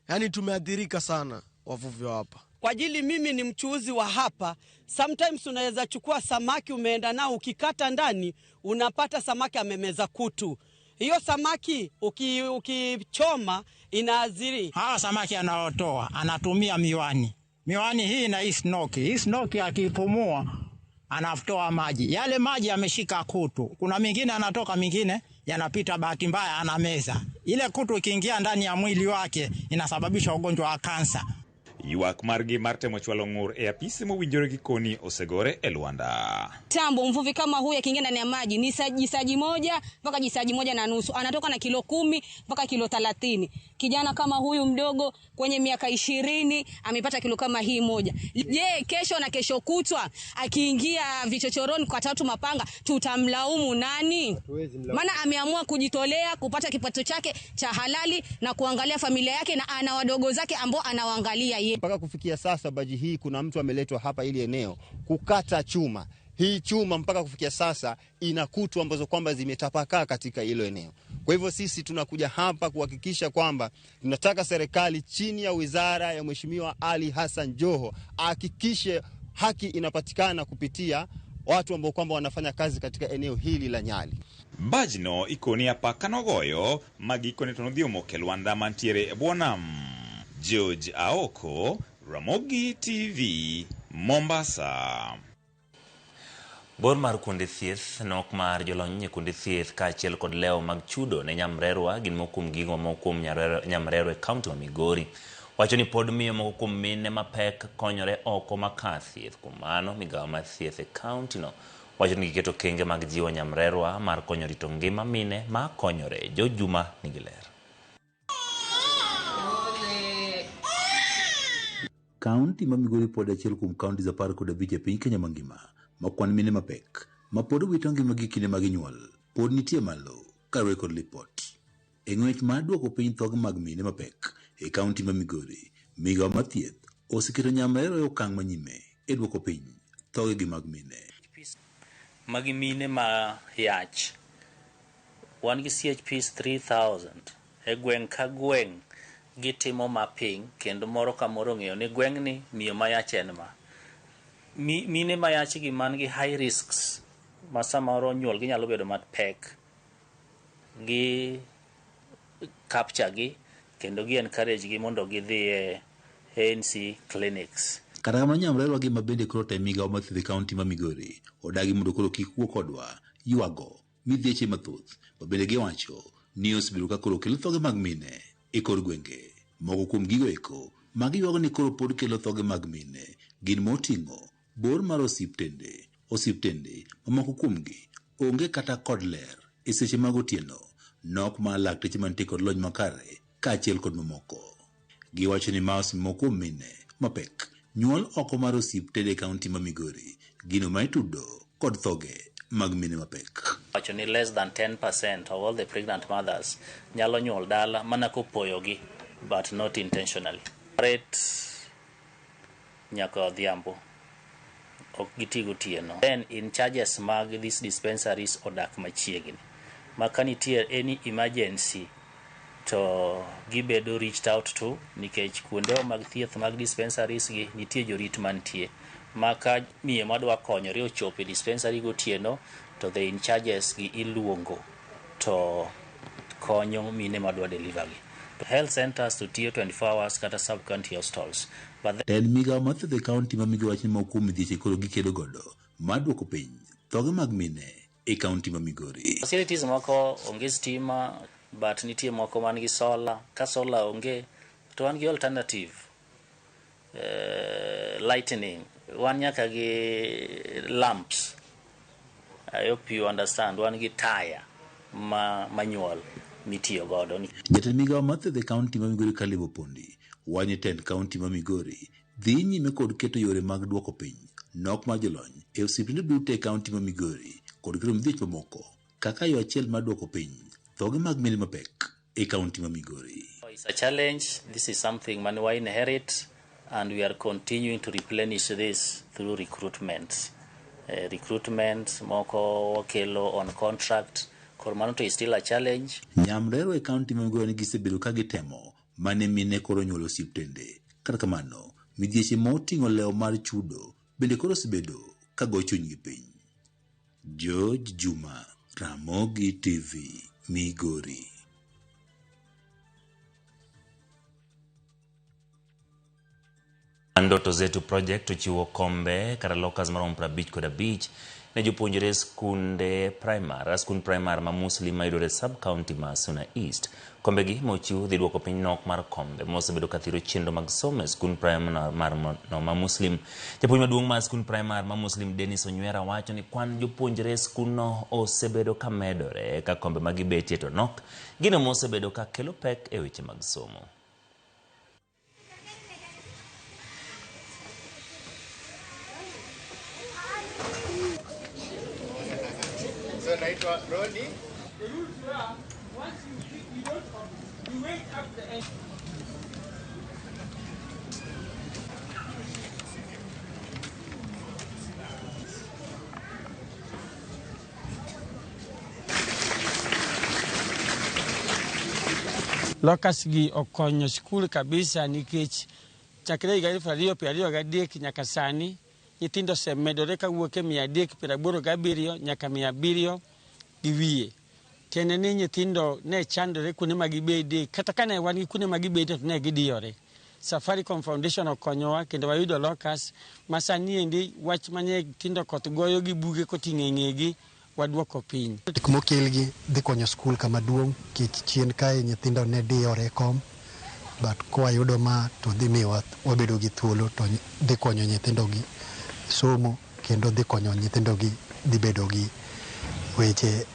yani tumeathirika sana wavuvi wa hapa. Kwa ajili mimi ni mchuuzi wa hapa, sometimes unaweza chukua samaki umeenda nao, ukikata ndani unapata samaki amemeza kutu. Hiyo samaki ukichoma inaadhiri. Hawa samaki anaotoa anatumia miwani. Miwani hii na hii snoki. Hii snoki akipumua anatoa maji. Yale maji yameshika kutu. Kuna mingine anatoka, mingine yanapita, bahati mbaya anameza. Ile kutu ikiingia ndani ya mwili wake inasababisha ugonjwa wa kansa. Ywak margi mar temo chwalo ng'ur e apisi mowinjore gi koni osegore e Lwanda. Tambo mvuvi kama huyu akiingia ndani ya maji ni jisaji 1 mpaka jisaji 1.5, anatoka na kilo 10 mpaka kilo 30. Kijana kama huyu mdogo kwenye miaka 20 amepata kilo kama hii moja. Je, kesho na kesho kutwa akiingia vichochoroni kwa tatu mapanga tutamlaumu nani? Maana ameamua kujitolea kupata kipato chake cha halali na kuangalia familia yake, na ana wadogo zake ambao anawaangalia yeye. Mpaka kufikia sasa baji hii kuna mtu ameletwa hapa ili eneo kukata chuma. Hii chuma mpaka kufikia sasa ina kutu ambazo kwamba zimetapakaa katika hilo eneo. Kwa hivyo sisi tunakuja hapa kuhakikisha kwamba tunataka serikali chini ya wizara ya Mheshimiwa Ali Hassan Joho ahakikishe haki inapatikana kupitia watu ambao kwamba wanafanya kazi katika eneo hili la Nyali. Bajno ikoni apaka nogoyo ma gikone to nodhi omoko e lwanda mantiere e bwo nam. George Aoko, Ramogi TV, Mombasa. Bor mar kuonde thieth, nok mar jolony e kuonde thieth kaachiel kod lewo mag chudo ne nyamrerwa gin moko kuom gigo mamoko kuom nyamrerwa e kaunti ma Migori. Wacho ni pod miyo moko kuom mine mapek konyore oko ma kar thieth. Kuom mano, migawo mar thieth e kaunti no wacho ni giketo okenge mag jiwo nyamrerwa mar konyo rito ngima mine ma konyore. George Juma nigi ler. Kaunti ma Migori pod achiel kuom kauntis 15 e piny Kenya mangima ma kwan mine mapek ma pod wito ngimagi kinde ma ginyuol pod nitie malo kaluwore kod lipot. E ng'wech mar duoko piny thoge mag mine mapek e kaunti ma Migori, migawo mar thieth oseketo nyamrerwa e okang' manyime e duoko piny thogegi mag mine. Magi mine ma yach. Wan gi CHPs 3000 e gweng' ka gweng' gitimo mapping kendo moro ka moro ong'eyo ni gweng'ni miyo ma yach en ma. Mine ma yach gi man gi high risks ma samoro nyuol gi nyalo bedo mapek, gi capture gi kendo gi encourage gi mondo gidhi e ANC clinics. Kata kamano nyamrerwa gi ma bende koro te migawo mar thieth e kaunti ma Migori odagi mondo koro kik wuo kodwa ywago midhieche mathoth ma bende giwacho ni osebedo ka koro kelo thoge mag mine e kor gwenge. Moko kuom gigo eko ma giywago ni koro pod kelo thoge mag mine gin moting'o bor mar osiptende, osiptende mamoko kuomgi onge kata kod ler e seche mag otieno, nok mar lakteche mantie kod lony makare kaachiel kod mamoko. Giwacho ni ma osemiyo moko kuom mine mapek nyuol oko mar osiptende e kaunti ma Migori, gino ma itudo kod thoge mag mine mapek. Wacho ni less than 10% of all the pregnant mothers nyalo nyuol dala mana kopoyogi but not intentionally. Rate nyaka odhiambo ok giti gotieno. Then in charges mag these dispensaries odak machiegni ma ka nitie any emergency to gibedo reached out to nikech kuonde mag thieth mag dispensaries gi nitie jorit mantie ma ka miyo madwa konyore ochopo e dispensary gotieno to the in charges gi iluongo to konyo mine madwa deliver gi. Health centers to tiyo 24 hours kata sub county hospitals. But Tend migawo mar thieth e kaunti ma Migori wacho ni moko kuom midhieche koro gikedo godo mar duoko piny thoge mag mine e kaunti ma Migori. Facilities moko onge stima but nitie moko man gi solar. Ka solar onge to wan gi alternative lightning. Wan nyaka gi lamps. I hope you understand. Wan gi taya ma manyuol mitiyo godo. Jatend migawo mar thieth e kaunti ma Migori Caleb Opondi wacho ni tend kaunti ma Migori dhi nyime kod keto yore mag duoko piny nok mar jolony e osiptende duto e kaunti ma Migori kod keto midhiech mamoko kaka yo achiel mar duoko piny thoge mag mine mapek e kaunti ma Migori. It's a challenge. This is something man we inherit and we are continuing to replenish this through recruitment. Recruitment moko wakelo on contract. Kor mano to is still a challenge. Nyamrerwa e kaunti ma Migori gisebedo ka gitemo mane mine koro nyuolo osiptende. Kata kamano, midhieche ma oting'o lewo mar chudo bende koro osebedo ka go chunygi piny. George Juma, Ramogi TV, Migori. Ndoto Zetu Project ochiwo kombe kata lockers maromo 55 ne jopuonjre skunde primar, skund primar ma Muslim mayudore sub county ma Suna East. Kombegi mochiw dhi duoko piny nok mar kombe mosebedo ka thiro chenro mag somo e skund primar no ma Muslim. Japuonj maduong' mar skund primar ma Muslim Dennis Onywera wacho ni kwan jopuonjre e skundno osebedo ka medore ka kombe ma gibetie to nok, gino mosebedo ka kelo pek e weche mag somo. So naitwa Roni. Lockers gi okonyo skul kabisa nikech chakre higa 2023 nyaka sani Nyithindo osemedore kawuok e 387 nyaka 700 gi wiye. Tiende ni nyithindo ne chandore kuonde ma gibede, kata ka ne wan gi kuonde ma gibede to ne gidiyore. Safaricom Foundation okonyowa kendo wayudo lockers ma sani endi wach ma nyithindo koth goyo gi buge koting'o e ng'egi waduoko piny. Gik mokelgi dhi konyo skul kama duong' nikech chien kae nyithindo ne diyore e kom but kwayudo ma to dhi miyowa wabedo gi thuolo to dhi konyo nyithindo gi somo kendo dhi konyo nyithindo gi dhi bedo gi weche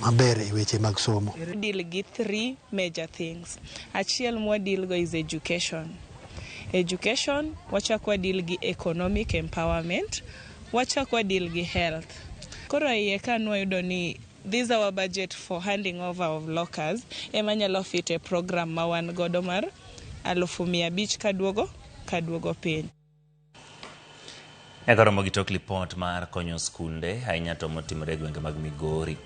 maber e weche mag somo. Deal gi three major things. Achiel mwa deal go is education. Education, wachak wa deal gi economic empowerment, wachak wa deal gi health. Koro iye ka nwayudo ni this our budget for handing over of lockers ema nyalo fit e program ma wan godo mar 500,000 kaduogo piny. Eka romo gi tok lipot mar konyo skunde ahinya to motimore e gwenge mag Migori.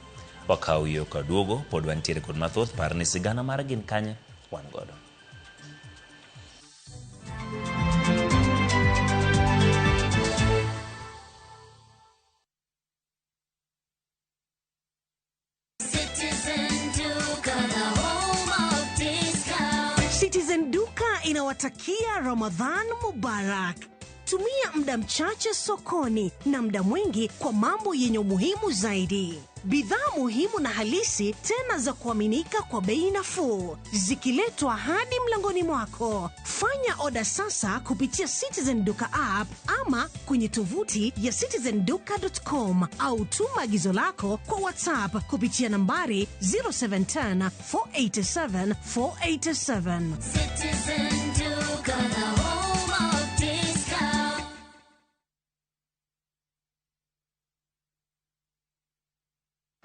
Wakaw yo kaduogo, pod wantiere kod mathoth, par ni sigana mar gin kanye wan godo. Citizen Duka inawatakia Ramadhan Mubarak. Tumia muda mchache sokoni na muda mwingi kwa mambo yenye umuhimu zaidi. Bidhaa muhimu na halisi tena za kuaminika kwa bei nafuu, zikiletwa hadi mlangoni mwako. Fanya oda sasa kupitia Citizen Duka app ama kwenye tovuti ya citizenduka.com au tuma agizo lako kwa WhatsApp kupitia nambari 0710 487 487. Citizen Duka, the home of discount.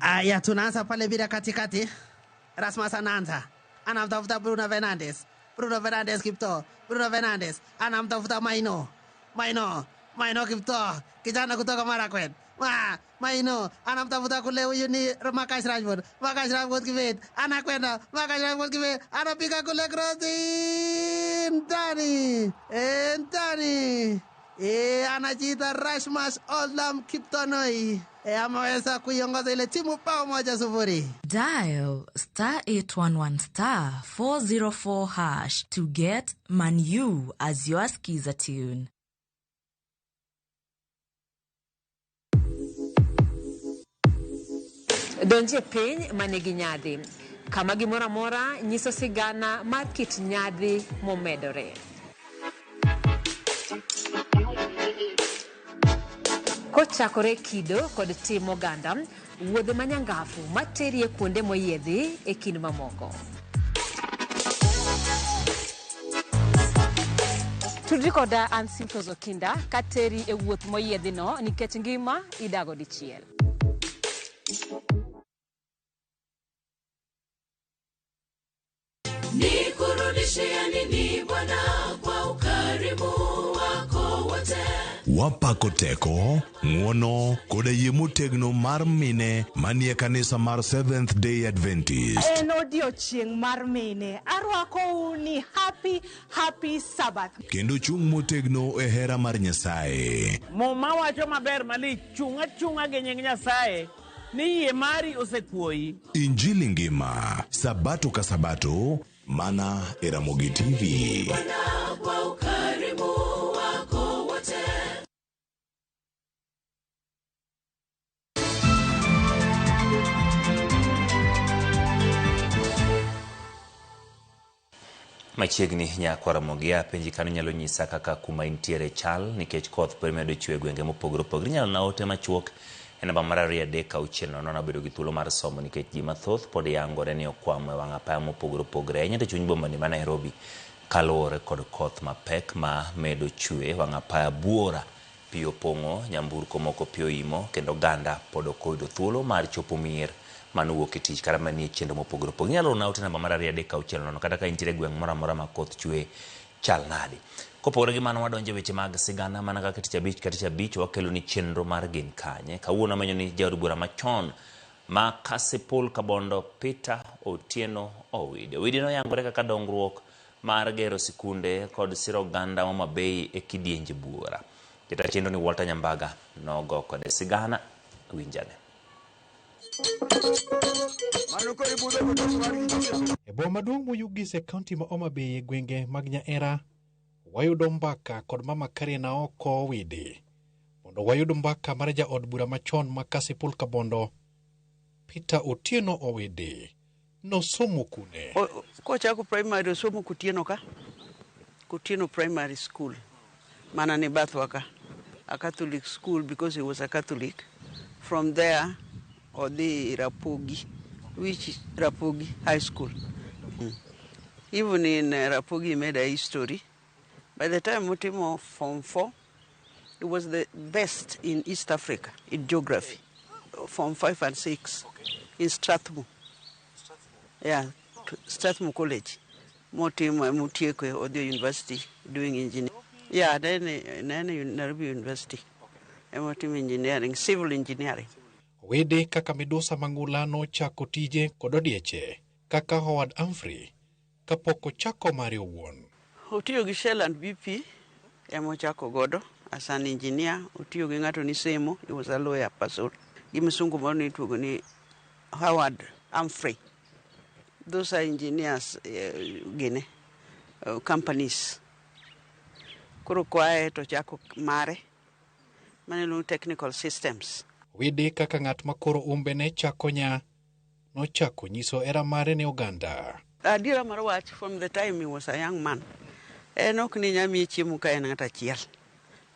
Aya, tunaanza pale bila katikati. Rasmus anaanza, anamtafuta Bruno Fernandes. Bruno Fernandes Kipto, Bruno Fernandes anamtafuta Maino, Maino, Maino Kipto, kijana kutoka Marakwet. Maino anamtafuta kule, huyu ni Marcus Rashford. Marcus Rashford Kibet anakwenda, Marcus Rashford Kibet anapiga kule krosi ndani, ndani. Anajiita Rasmus Olam Kiptonoi. Ameweza kuiongoza ile timu bao 1-0. Dial star 811 star 404 hash to get Manu as your skiza tune. Donje piny manigi nyadhi, kama gimoro amora nyiso sigana mar kit nyadhi momedore. Kochakore kido kod tim oganda, wuodhe manyangafu materie kuonde moyiedhi e kind mamoko. Tudri koda an Simfros Okinda kateri e wuoth moyiedhi no nikech ngima idago dichiel. Nikurudishia nini Bwana kwa ukarimu wako wote? Wapako teko, ng'uono koda yie motegno mar mine manie kanisa mar Seventh Day Adventist. En odiochieng' mar mine. Arwakou ni happy, happy Sabbath. Kendo chung' motegno e hera mar Nyasaye. Muma wacho maber malich, chung' achung'a gi nying Nyasaye ni yie mari osekuoyi. Injili ngima, sabato ka sabato, mana e Ramogi TV. Bwana kwa ukarimu wako wote. Machiegni nyakwa Ramogi apenji kano nyalo nyisa kaka kuma intiere chal nikech koth pod medo chwe e gwenge mopogore opogore. Inyalo na ote machuok e namba mar 2 3 6 0 bedo gi thuolo mar somo nikech ji mathoth pod yangore ni okwamo e wang' apaya mopogore opogore ahinya to chuny boma ni ma Nairobi kaluwore kod koth mapek ma medo chwe. Wang' apaya buora, pi opong'o nyamburko moko, pi oimo kendo oganda pod ok oyudo thuolo mar chopo mier manowuok e tich kata manie chenro mopogore opogore. Inyalo orona ote namba mar 2 3 6 0 kata ka intiere e gweng' moro amora ma koth chwe chal nade. Kopogore gi mano wadonjo e weche mag sigana mana kaka tich abich ka tich abich wakelo ni chenro mar gin kanye. Kawuono amenyo ni jaod bura machon ma Kasipul Kabondo Peter Otieno Owidi. Owidi noyangore kaka dongruok mar gero sikunde kod siro oganda Homa Bay e kidienje buora. Jata chenro ni Walter Nyambaga nogo kode sigana, winjane. E boma maduong' Moyugis e kaunti ma Homa Bay e gwenge mag Nyaera, wayudo mbaka kod Mama Karen Aoko Owidi mondo wayud mbaka mar jaod bura machon ma Kasipul Kabondo, Peter Otieno Owidi. Nosomo kune? Kochako primary osomo Kutieno ka, Kutieno Primary School, mana ni bathwa ka, a Catholic school because he was a Catholic. From there odhi Rapogi, which is Rapogi High School. Even in Rapogi he made a history. By the time otimo Form 4, he was the best in East Africa in geography. Form 5 and 6 in Strathmore. Yeah, Strathmore College. Motimo motieko odhi university doing engineering. Yeah, then Nairobi University. Emotimo engineering, civil engineering. Owidi kaka midusa mang'ula nochako tije kod odieche kaka Howard Humphrey kapok ochako mare owuon. Otiyo gi Shell and BP emochako godo as an engineer. Otiyo gi ng'ato ni Semo, he was a lawyer person. Gi msungu moro nituogo ni Howard Humphrey. Those are engineers gine companies. Koro koae to chako mare mane iluongo technical systems. Owidi kaka ng'at ma koro umbe ne chako nya, nochako nyiso hera mare ne oganda. Adiera mar wach, from the time he was a young man, en ok ni nyamiye chiemo ka en ng'at achiel.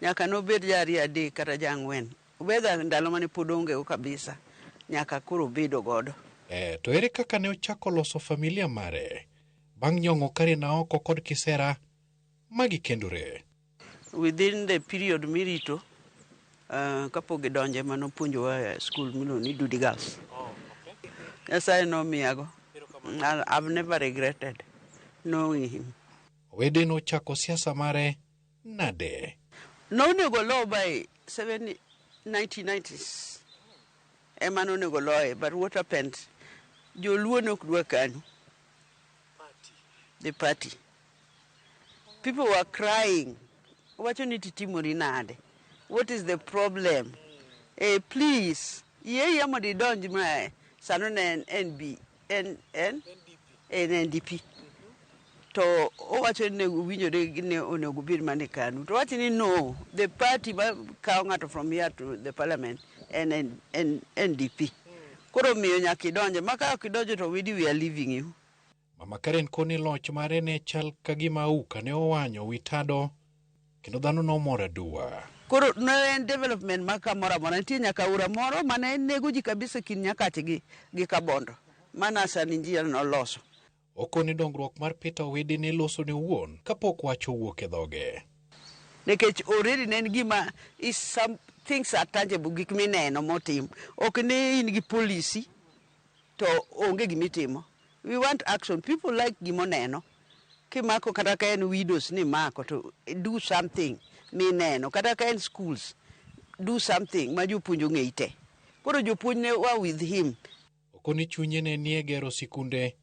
Nyaka nobed ja ariyo adek kata ja ang'wen. Whether ndalo mane pod onge go kabisa, nyaka koro obedo godo. To ere kaka ne ochako loso familia mare bang' nyong'o Karen Aoko kod Kisera magikendore? Within the period mirito, kapok gidonje manopuonjowa e school miluongo ni Dudi Girls. Nyasaye nomiyago. I've never regretted knowing him. Owidi nochako siasa mare nade? Nonego lo by 1990s. Ema nonego loye, but what happened? Joluo ne ok dwa KANU. The party. People were crying. Wacho ni titimori nade? What is the problem? Please, yie mondo idonj mae. Sano ne en NB, N, N? En NDP. To owacho ni owinjore ni onego obed mana e KANU. To owacho ni no, the party ma kawo ng'ato from here to the parliament en NDP. Koro miyo nyaka idonje. Ma ka ok idonjo to we are leaving you. Mama Karen koni loch mare ne chal ka gima auka ne owanyo wi tado kendo dhano nomor aduwa. Koro ne en development ma kamoro amora. Nitie nyaka aora moro mane nego ji kabisa kind Nyakach gi Kabondo. Mana Hassan Njia noloso. Okoni dongruok mar Peter Owidi ne loso ne owuon kapok wach owuok e dhoge. Nikech already ne en gima is some things are tangible, gik mineno motim. Ok ni in gi policy to onge gimitimo. We want action. People like gimoneno. Kimako kata ka en widows ni mako to do something mineno. Kata ka en schools, do something ma jopuonj ong'eyi te. Koro jopuonj ne wa with him. Okoni chunye ne nie gero sikunde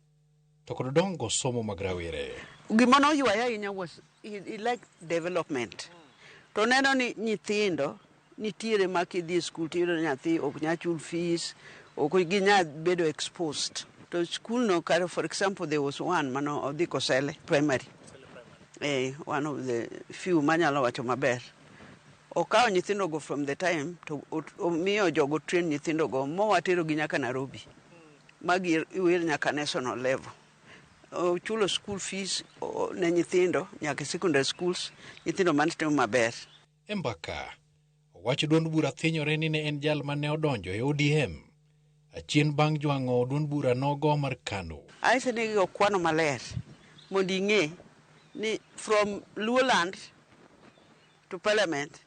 to kod dongo somo mag rawere. Gima noywaya ahinya was he liked development. To neno ni nyithindo nitiere ma kidhi e school tiyudo ni nyathi ok nyal chul fees, ok ginyal bedo exposed. To school no kare, for example, there was one mano odhi Kosele Primary. One of the few manyalo wacho maber. Okawo nyithindogo from the time to omiyo jogo train nyithindogo mowaterogi nyaka Nairobi. Magi wer nyaka national level. Ochulo school fees ne nyithindo nyaka secondary schools, nyithindo mane timo maber. E mbaka, owach duond bura thinyore ni ne en jal mane odonjo e ODM. Achien bang' jwang'o duond bura nogo mar KANU. Anyise ni okwano maler mondo ing'e ni from Luoland to parliament,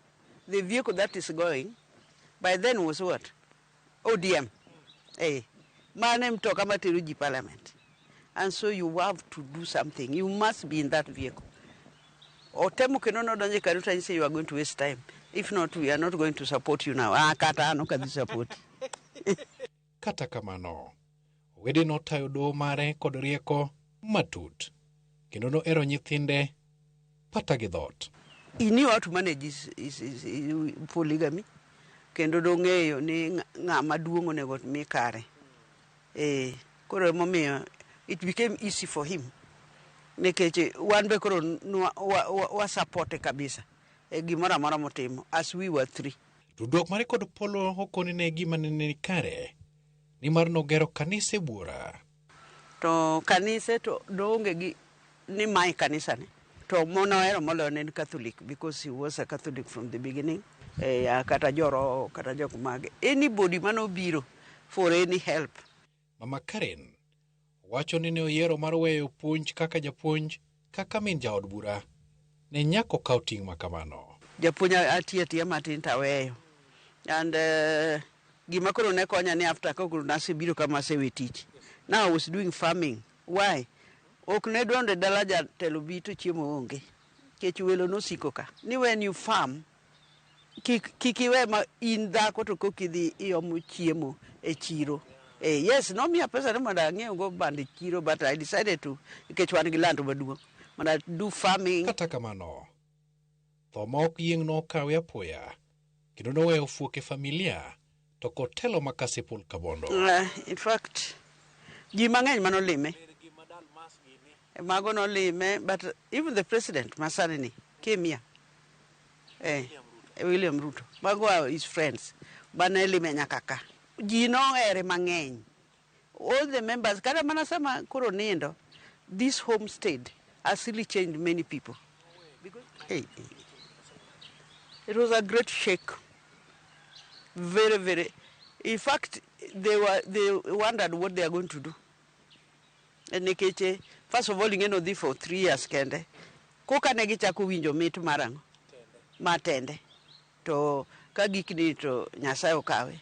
the vehicle that is going by then was what? ODM. Mane mtoka matero ji parliament. And so you have to do something. You must be in that vehicle. Otemo kendo nodonjo e KANU to anyise you are going to waste time. If not, we are not going to support you now. Kata an ok adhi support. Kata kamano, Owidi notayo doho mare kod rieko matut, kendo nohero nyithinde pata gi dhoot. He knew how to manage his polygamy. Kendo dong'eyo ni ng'ama duong' onego mi kare. Koro emomiyo it became easy for him. Nikech wan be koro wa support kabisa e gimoro amora motimo as we were three. Tudruok mare kod polo okoni ne gima ne ni kare nimar nogero kanise buora. To kanise to noonge gi ni mae kanisa ne. To monohero moloyo ne en Catholic because he was a Catholic from the beginning. Kata joroho, kata jok mage. Anybody manobiro for any help. Mama Karen wacho ni ne oyiero mar weyo puonj kaka japuonj kaka min jaod bura ne nyaka okaw ting' ma kamano. Japuonj atiyo atiya matin to aweyo. And gima koro ne konya ni after ka koro nasebiro kama asewe tich. Now I was doing farming. Why? Ok ne dwa mondo dala jatelo bi to chiemo onge. Nikech welo nosiko ka. Ni when you farm, kik iwe ma in dhako to kok idhi iomo chiemo e chiro. Yes, nomiya pesa ni mondo ang'iew go bando e chiro, but I decided to, nikech wan gi land maduong', mondo I do farming. Kata kamano, tho ma ok yieng' nokawe apoya, kendo noweyo fuok e familia to kod telo ma Kasipul Kabondo. In fact, ji mang'eny manolime. Mago nolime, but even the president masani ni came here. William Ruto. Mago are his friends. Bane lime nyaka ka. Ji nohere mang'eny. All the members, kata mana sama koro nindo, this homestead has really changed many people. Because, hey, it was a great shake. Very, very. In fact, they wondered what they are going to do. Nikech, first of all, ing'e nodhi for 3 years kende. Koka ne gichako winjo mit mar ang'o? Mar tende. To ka gikni to Nyasaye okawe.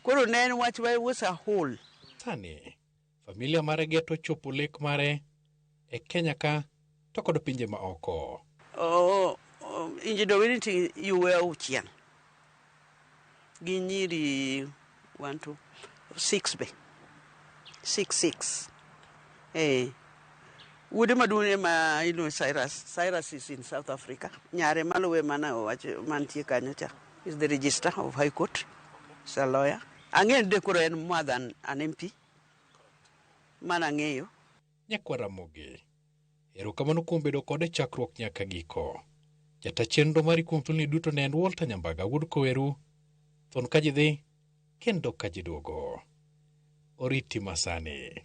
Koro ne en wach was a whole. Sani, familia mare geto chopo lek mare e Kenya ka to kod pinje ma oko. Oh, Injido Winnie yuwe auchiel. Gi nyiri 1, 2, 6 be. 6, 6. Wuode maduong' ema iluongo Cyrus. Cyrus is in South Africa. Nyare maluwe mana owacho mantie kanyo cha. Is the registrar of High Court. He's a lawyer. Ang'eyo ni koro en more than an MP. Mano ang'eyo. Nyakwa Ramogi, erokamano kuom bedo kode chakruok nyaka giko. Jata chenro mari kuom thuoloni duto ne en Walter Nyambaga wuod Koweru. Thon ka ji dhi, kendo ka ji duogo. Oriti masani.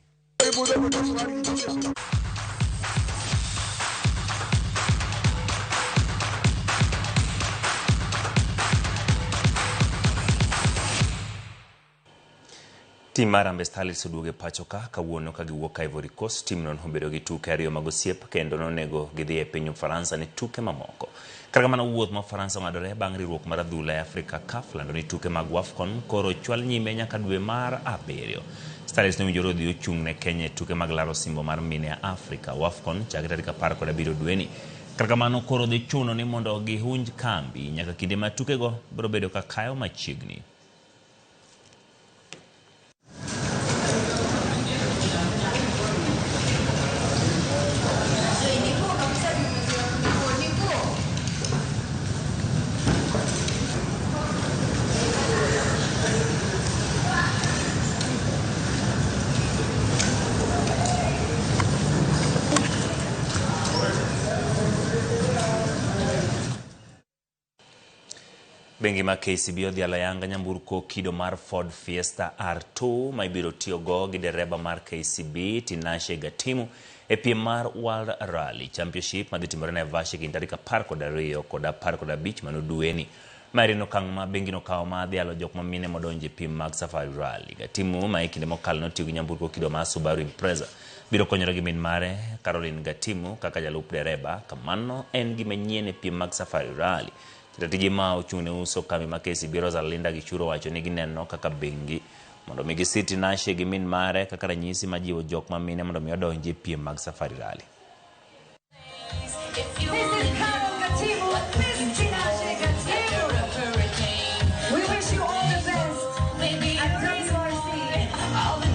Tim mar Harambee Starlets oduogo e pacho ka kawuono ka giwuok Ivory Coast. Timno nobedo gi tuke ariyo mag osiep kendo nonego gidhi e piny Ufaransa ne tuke mamoko. Kata kamano wuoth ma Ufaransa ong'adore bang' riwruok mar adhula e Afrika CAF lando ni tuke mag WAFCON koro ochwal nyime nyaka dwe mar 7. Starlets nowinjore odhi ochung' ne Kenya e tuke mag laro osimbo mar mine Afrika WAFCON chakre tarik 17 dweni. Kata kamano koro dhi chuno ni mondo gihunj kambi nyaka kinde ma tukego biro bedo ka kayo machiegni. Bengi ma KCB odhialo ayanga nyamburko kido mar Ford Fiesta R2 ma ibiro tiyogo gi dereba mar KCB Tinashe Gatimu e piem mar World Rally Championship madhi timore Naivasha e kind tarik 12 kod 15 mano dweni. Maeri en okang' ma bengi nokawo mar dhialo jok ma mine modonjo e piem mag Safari Rally. Gatimu ma e kinde mokalo notiyo gi nyamburko kido mar Subaru Impreza biro konyore gi min mare Caroline Gatimu kaka jalup dereba. Kamano en gima nyien e piem mag Safari Rally. Jatije ma ochung' ne uso kambi ma KCB Rosalinda Gichuro wacho ni gineno kaka bengi mondo mi gisir Tinashe gi min mare kaka ranyisi ma jiwo jok ma mine mondo mi odonji e piem mag Safari Rally. We wish you all the best at WRC.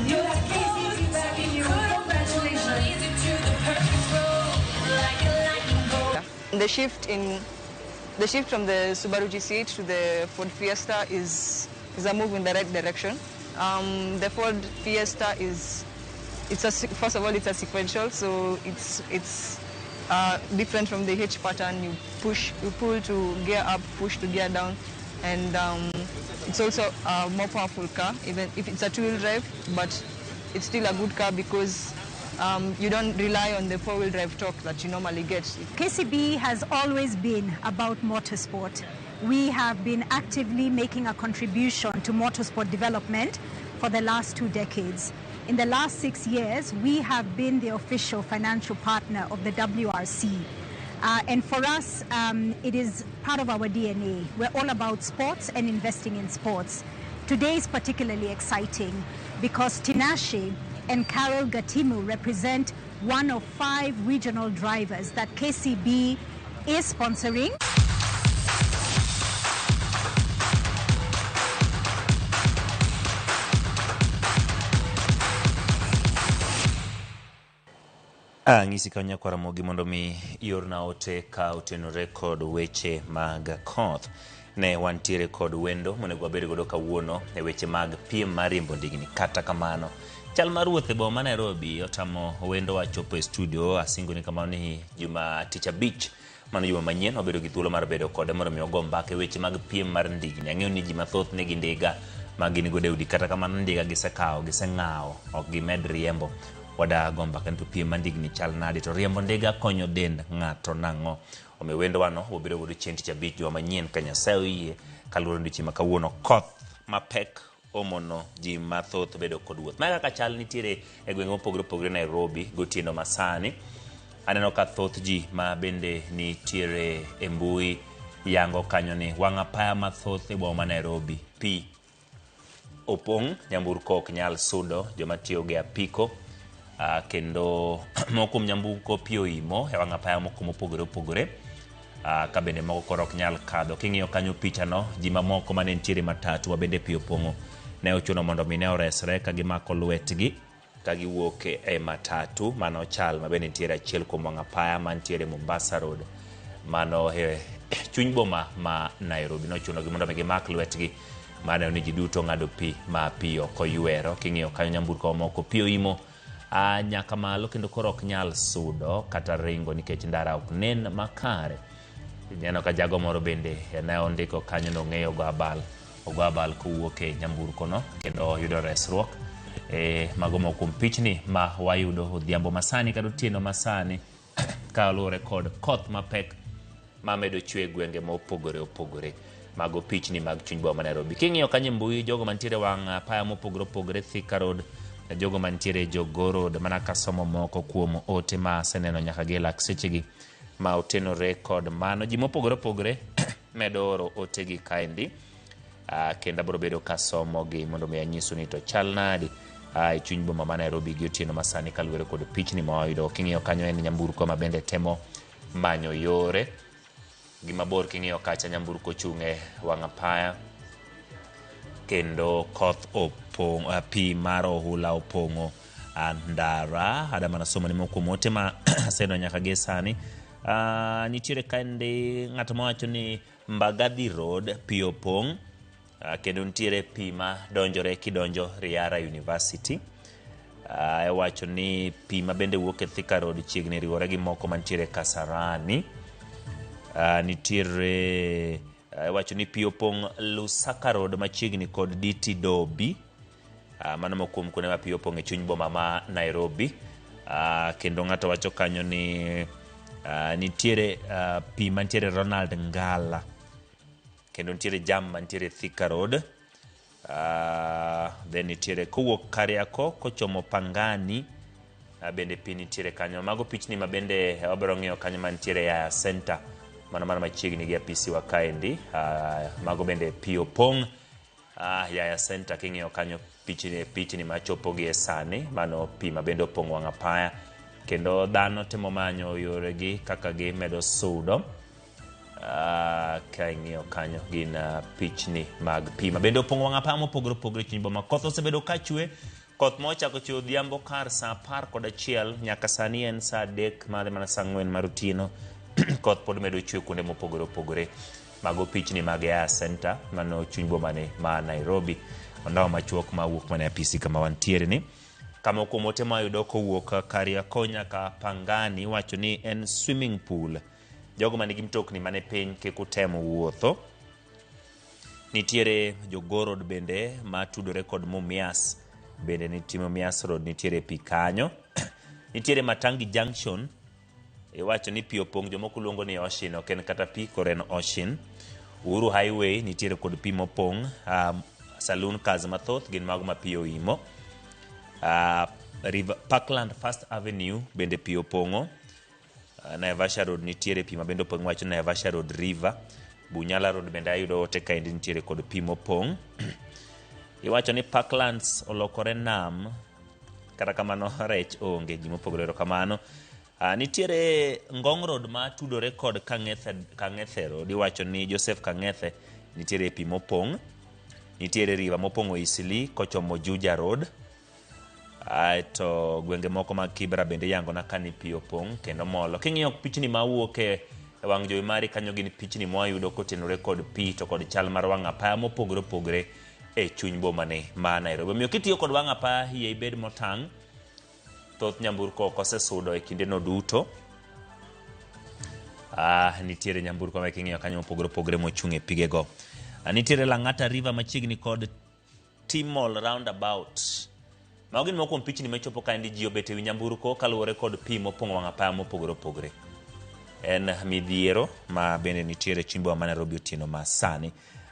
You have KCB backing you. Congratulations. The shift in The shift from the Subaru GC8 to the Ford Fiesta is a move in the right direction. The Ford Fiesta is, first of all, it's a sequential, so it's different from the H pattern. You pull to gear up, push to gear down, and it's also a more powerful car, even if it's a two-wheel drive, but it's still a good car because you don't rely on the four-wheel drive torque that you normally get. KCB has always been about motorsport. We have been actively making a contribution to motorsport development for the last 2 decades. In the last 6 years, we have been the official financial partner of the WRC. And for us, it is part of our DNA. We're all about sports and investing in sports. Today is particularly exciting because Tinashe and Carol Gatimu represent one of 5 regional drivers that KCB is sponsoring. Ang'isi kanyo nyakwar Ramogi mondo mi iorna ote ka otenore kod weche mag koth. Ne wantiere kod wendo monego wabed godo kawuono e weche mag piem mar riembo ndigni. Kata kamano, chal mar wuoth e boma ma Nairobi otamo wendo wa chopo e studio. Asingo ni kamano ni juma tich abich, mano juma manyien, wabedo gi thuolo mar bedo kode mondo mi ogo mbaka e weche mag piem mar ndigni. Ang'eyo ni ji mathoth nigi ndiga ma gin godo e udi, kata kamano ndiga gisekawo, giseng'awo, ok gimed riembo. Wadago mbaka ni to piem mar ndigni chal nade, to riembo ndiga konyo dend ng'ato nang'o. Omiyo wendo wano wabiro godo chieng' tich abich juma manyien ka Nyasaye oyie, kaluwore ni odiochieng' ma kawuono koth mapek omono ji mathoth bedo kod wuoth. Mana kaka chal nitiere e gwenge mopogore opogore Nairobi gotieno masani, aneno ka thoth ji ma bende nitiere e mbui yango kanyo ni wang' apaya mathoth e boma ma Nairobi pi opong', nyamburko ok nyal sudo, joma tiyo gi apiko kendo moko kuom nyamburko pi oimo e wang' apaya moko mopogore opogore, ka bende moko koro ok nyal kadho. King'iyo kanyo pichano, ji mamoko mane nitiere matatu ma bende pi opong'o ne ochuno mondo mi ne oresre ka gimako lwetgi ka giwuok e matatu. Mano chal ma bende nitiere achiel kuom wang' apaya mantiere Mombasa Road, mano e chuny boma ma Nairobi. Nochuno gi mondo mi gimak lwetgi, maneno ni ji duto ng'ado pi ma pi ok oywero. King'iyo kanyo nyamburko moko pi oimo nyaka malo kendo koro ok nyal sudo kata ringo nikech ndara ok nen makare. Ineno ka jago moro bende ne ondiko kanyo nong'eyo go abal, ogo abal kowuok e nyamburko no kendo yudo resruok. Mago moko kuom pichni ma wayudo odhiambo masani kata otieno masani kaluwore kod koth mapek mamedo chwe e gwenge mopogore opogore. Mago pichni mag chuny boma ma Nairobi. King'iyo kanyo e mbui, jogo mantiere wang' apaya mopogore opogore Thika Road, jogo mantiere Jogoo Road, mana kasomo moko kuom ote ma aseneno nyaka gi e lak sechegi ma otenore kod mano. Ji mopogore opogore medo oro otegi kaendi, kendo abiro bedo kasomogi mondo mi anyisu ni to chal nadi e chuny boma ma Nairobi gi otieno masani kaluwore kod pichni ma wayudo. King'iyo kanyo en nyamburko ma bende temo manyo yore gimabor. King'iyo kacha nyamburko ochung' e wang' apaya kendo koth opong', pi mar ohula opong'o ndara. Ada mana somo ni moko kuom ote ma aseneno nyaka gi sani. Nitiere kaendi ng'at mawacho ni Mbagathi Road pi opong', kendo nitiere pi ma donjore kidonjo Riara University. Iwacho ni pi ma bende wuok e Thika Road chiegni riwore gi moko mantiere Kasarani. Nitiere iwacho ni pi opong' Lusaka Road machiegni kod DT Dobi. Mano moko kuom kuonde ma pi opong' e chuny boma ma Nairobi. Kendo ng'ato wacho kanyo ni nitiere pi mantiere Ronald Ngala, kendo nitiere jam mantiere Thika Road. Then nitiere kowuok Kariako kochomo Pangani, bende pi nitiere kanyo. Mago pichni ma bende wabiro ng'iyo kanyo mantiere Yaya Center, mano mana machiegni gi apisi wa kaendi. Mago bende pi opong' Yaya Center. King'iyo kanyo pichni machopo gi e sani, mano pi ma bende opong'o wang' apaya, kendo dhano temo manyo yoregi kaka gimedo sudo. Ka ing'iyo kanyo gin pichni mag pi ma bende opong'o wang' apaya mopogore opogore e chuny boma. Koth osebedo ka chwe, koth mochako chwe odhiambo kar saa 11 nyaka sani en saa 3 madhi mana saa 4 mar otieno. Koth pod medo chwe kuonde mopogore opogore. Mago pichni mag Yaya Center mano chuny bomani ma Nairobi. Ondawo machuok ma wuok mana e apisi kama wantiere ni. Kama kuom ote ma wayudo kowuok Kariakoo nyaka Pangani iwacho ni en swimming pool. Jogo manigi mtokni mane piny kik utem wuotho. Nitiere Jogoo Road bende matudore kod Mumias bende nitie Mumias Road nitiere pi kanyo. Nitiere Matangi Junction iwacho ni pi opong' jomoko luongo ni Ocean ok en kata pi koro en Ocean. Uhuru Highway nitiere kod pi mopong'. Saloon cars mathoth gin mago ma pi oimo. River, Parkland First Avenue bende pi opong'o. Naivasha Road nitiere pi ma bende opong' iwacho Naivasha Road River. Bunyala Road bende ayudo ote kaendi nitiere kod pi mopong'. Iwacho ni Parklands olokore nam, kata kamano rech onge, ji mopogore erokamano. Nitiere Ngong Road ma tudore kod Kang'ethe, Kang'ethe Road, iwacho ni Joseph Kang'ethe nitiere pi mopong'. Nitiere river mopong'o Eastleigh kochomo Juja Road. Aeto gwenge moko mag Kibra bende iyangona ka ni pi opong' kendo molo. King'iyo pichni mawuok e wang' jowi mari kanyo gin pichni mwayudo kotenore kod pi to kod chal mar wang' apaya mopogore opogore e chuny bomani ma Nairobi. Omiyo kitiyo kod wang' apaya yie ibed motang'. Thoth nyamburko ok osesudo e kindeno duto. Nitiere nyamburko ma king'iyo kanyo mopogore opogore mochung' e pigego. Nitiere Lang'ata River machiegni kod Timol Roundabout. Mago gin moko kuom pichni machopo kaendi ji obet ewi nyamburko kaluwore kod pi mopong'o wang' apaya mopogore opogore. En midhiero ma bende nitiere e chuny boma ma Nairobi otieno ma sani.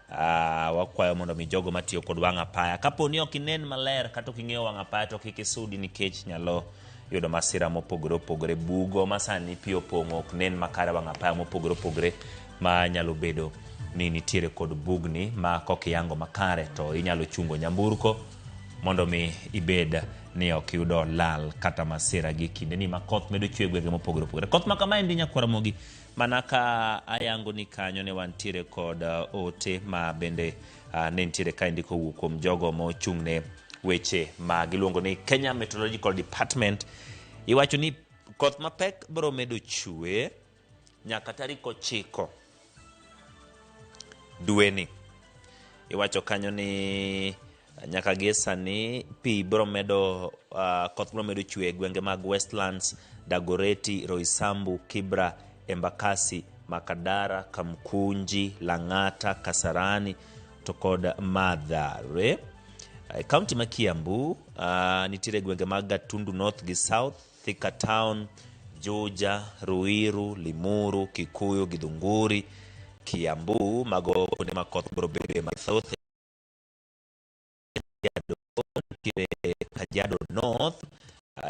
Wakwayo mondo mi jogo matiyo kod wang' apaya kapo ni ok inen maler kata ok ing'eyo wang' apaya to kik isudi nikech nyalo yudo masira mopogore opogore. Bugo ma sani pi opong'o ok nen makare wang' apaya mopogore opogore ma nyalo bedo ni nitiere kod bugni ma kok iyango makare to inyalo chungo nyamburko mondo mi ibed ni ok iyudo lal kata masira gi kindeni ma koth medo chwe e gwenge mopogore opogore. Koth ma kamaendi nyakwar Ramogi mana ka ayango ni kanyo ne wantiere kod ote ma bende ne nitiere kaendi kowuok kuom jogo mochung' ne weche ma giluongo ni Kenya Meteorological Department. Iwacho ni koth mapek biro medo chwe nyaka tarik 9 dweni. Iwacho kanyo ni nyaka gie sani pi biro medo koth biro medo chwe e gwenge mag Westlands, Dagoretti, Roysambu, Kibra, Embakasi, Makadara, Kamkunji, Lang'ata, Kasarani to kod Mathare. E kaunti ma Kiambu nitiere gwenge mag Gatundu North gi South, Thika Town, Juja, Ruiru, Limuru, Kikuyu, Githunguri, Kiambu, mago kuonde ma koth biro bedoe mathoth. Nitiere Kajiado North,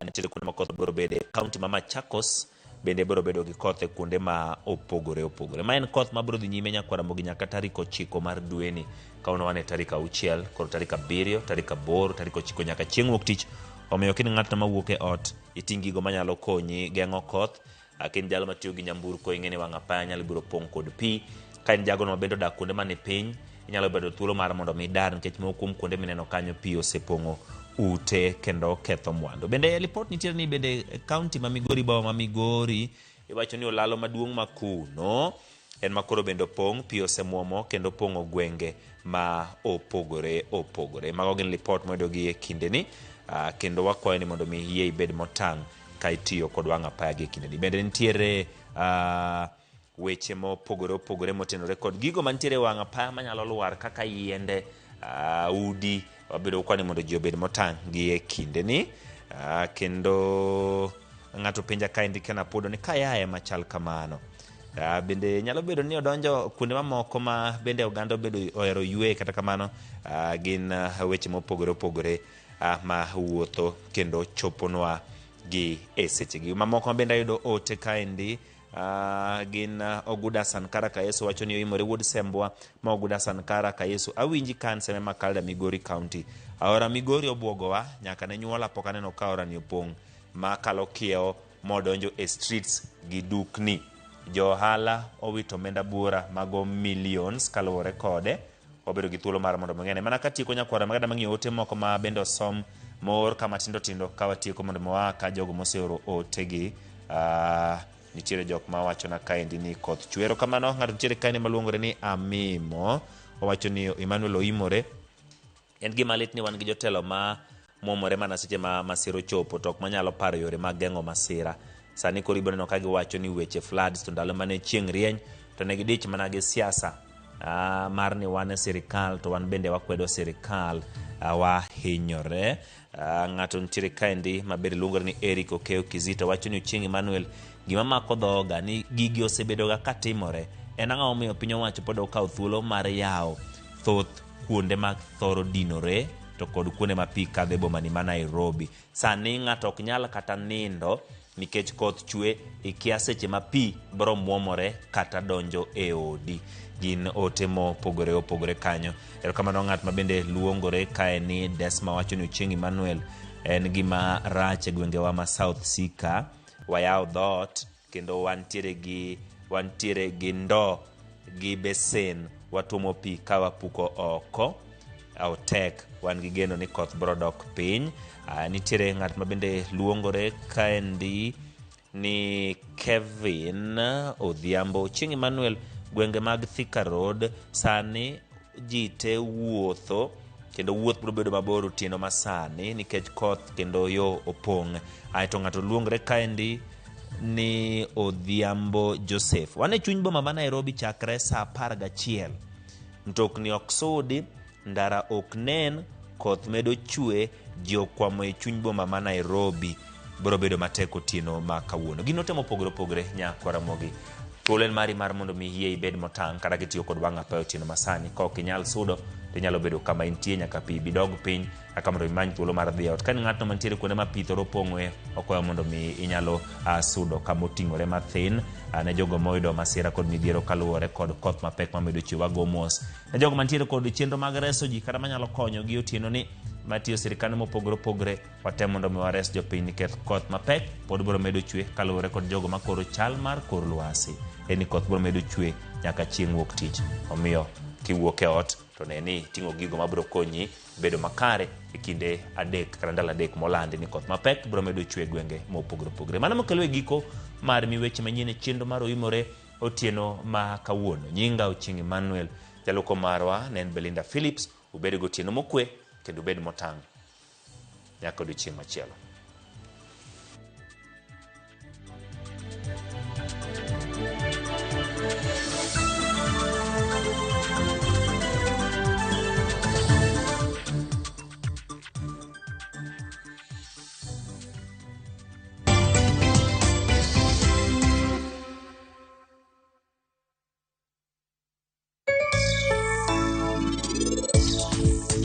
nitiere kuonde ma koth biro bede. Kaunti ma Machakos bende biro bedo gi koth e kuonde ma opogore opogore. Ma en koth ma biro dhi nyime nyaka Ramogi nyaka tarik 9 mar dweni. Kawuono wan e tarik 6, koro tarik 7, tarik 8, tarik 9 nyaka chieng' wuok tich. Omiyo ka in ng'atno mawuok e ot, iting' gigo manyalo konyi geng'o koth. Ka in jalo matiyo gi nyamburko, ing'e ni wang' apaya nyalo biro pong' kod pi. Ka in jagono ma bende odak kuonde mani piny, inyalo bedo thuolo mar mondo mi idar nikech moko kuom kuonde mineno kanyo pi osepong'o ute kendo ketho mwandu. Bende e lipot nitiere ni bende kaunti ma Migori, boma ma Migori, iwacho ni olalo maduong' ma kuno en ma koro bende opong', pi osemwomo kendo opong'o gwenge ma opogore opogore. Mago gin lipot mwayudo gi e kindeni, kendo wakwayo ni mondo mi yie ibed motang' ka itiyo kod wang' apaya gi e kindeni. Bende nitiere weche mopogore opogore motenore kod gigo mantiere e wang' apaya manyalo lwar kaka yiende, udi. Wabedo kwa ni mondo ji obed motang' gi e kindeni. Kendo ng'ato penja kaendi Ken Apodo ni ka yaye machal kamano. Bende nyalo bedo ni odonjo kuonde mamoko ma bende oganda obedo ohero ywe, kata kamano gin weche mopogore opogore ma wuotho kendo choponwa gi e sechegi. Mamoko ma bende ayudo ote kaendi gin Oguda Sankara Kayesu wacho ni oimore wuod Sembwa ma Oguda Sankara Kayesu awinji kan Seme Makalda Migori County. Aora Migori obwogowa nyaka ne nyuola pok aneno ka aora ni opong' ma kalo kiewo modonjo e streets gi dukni. Jo ohala owito omenda buora mago millions kaluwore kode. Wabedo gi thuolo mar mondo mang'ene. Mana katieko nyakwara magada mang'iyo ote moko ma bende osom moor ka matindo tindo ka watieko mondo moa ka jogo moseoro otegi. Nitiere jok ma wachona kaendi ni koth chwe. Erokamano. Ng'ato nitiere kaendi maluongore ni Amimo. Owacho ni Emmanuel oimore. En gima lit ni wan gi jotelo ma mwomore mana seche ma masira ochopo to ok manyalo paro yore mag geng'o masira. Sani koro ibiro neno ka giwacho ni weche floods to ndalo mane chieng' rieny to ne gidich mana gi siasa ah, mar ni wan e sirikal to wan bende wakwedo sirikal ah, wahinyore. Ah, ng'ato nitiere kaendi ma bende luongore ni Eric Okeyo Kizito wacho ni Ochieng' Emmanuel gima mako dhoga ni gigi osebedoga katimore en ang'o momiyo piny owacho pod okawo thuolo mar yawo thoth kuonde ma thoro dinore to kod kuonde ma pi kadho e bomani ma Nairobi. Sani ng'ato ok nyal kata nindo nikech koth chwe, ikia seche ma pi bro mwomore kata donjo e odi. Gin ote mopogore opogore kanyo. Erokamano ng'at ma bende luongore kae ni Desma wacho ni Ochieng' Emmanuel en gima rach e gwengewa ma South Sika. Wayawo dhoot kendo wantiere gi wantiere gi ndoo gi besen watuomo pi ka wapuko oko otek wan gi geno ni koth bro dok piny. Ah, nitiere ng'at ma bende luongore kaendi ni Kevin Odhiambo Chieng' Emmanuel gwenge mag Thika Road sani ji te wuotho kendo wuoth biro bedo mabor otieno ma sani nikech koth kendo yo opong'. Aeto ng'ato luongre kaendi ni Odhiambo Joseph. Wan e chuny boma ma Nairobi chakre saa 11. Mtokni ok sudi, ndara ok nen, koth medo chwe, ji okwamo e chuny boma ma Nairobi. Biro bedo matek otieno ma kawuono. Gin ote mopogore opogore nyakwa Ramogi. Thuolo en mari mar mondo mi yie ibed motang' kata kitiyo kod wang' apayo otieno masani. Ka ok inyal sudo, to inyalo bedo kama intie nyaka pi bi dog piny eka mondo imany thuolo mar dhi e ot. Ka in ng'atno mantiere kuonde ma pi thoro pong'oe, okwayo mondo mi inyalo uh, sudo kama oting'ore mathin uh, ne jogo moyudo masira kod midhiero kaluwore kod koth mapek mamedo chwe wago mos. Ne jogo mantiere kod chenro mag reso ji kata manyalo konyo gi otieno ni matiyo sirkande mopogore opogore watem mondo mi wares jopiny nikech koth mapek pod biro medo chwe kaluwore kod jogo makoro chal mar kor lwasi en ni koth biro medo chwe nyaka chieng' wuok tich omiyo kiwuok e ot to ne ni iting'o gigo mabiro konyi bedo makare e kinde adek kata ndalo adek molandi ni koth mapek biro medo chwe e gwenge mopogore opogore. Mano mokelo e giko mar mi weche manyien e chenro mar Oimore otieno ma kawuono. Nyinga Ochieng' Emmanuel, jaluko marwa ne en Belinda Phillips. Ubed gotieno mokwe kendo ubed motang' nyaka odiochieng' machielo.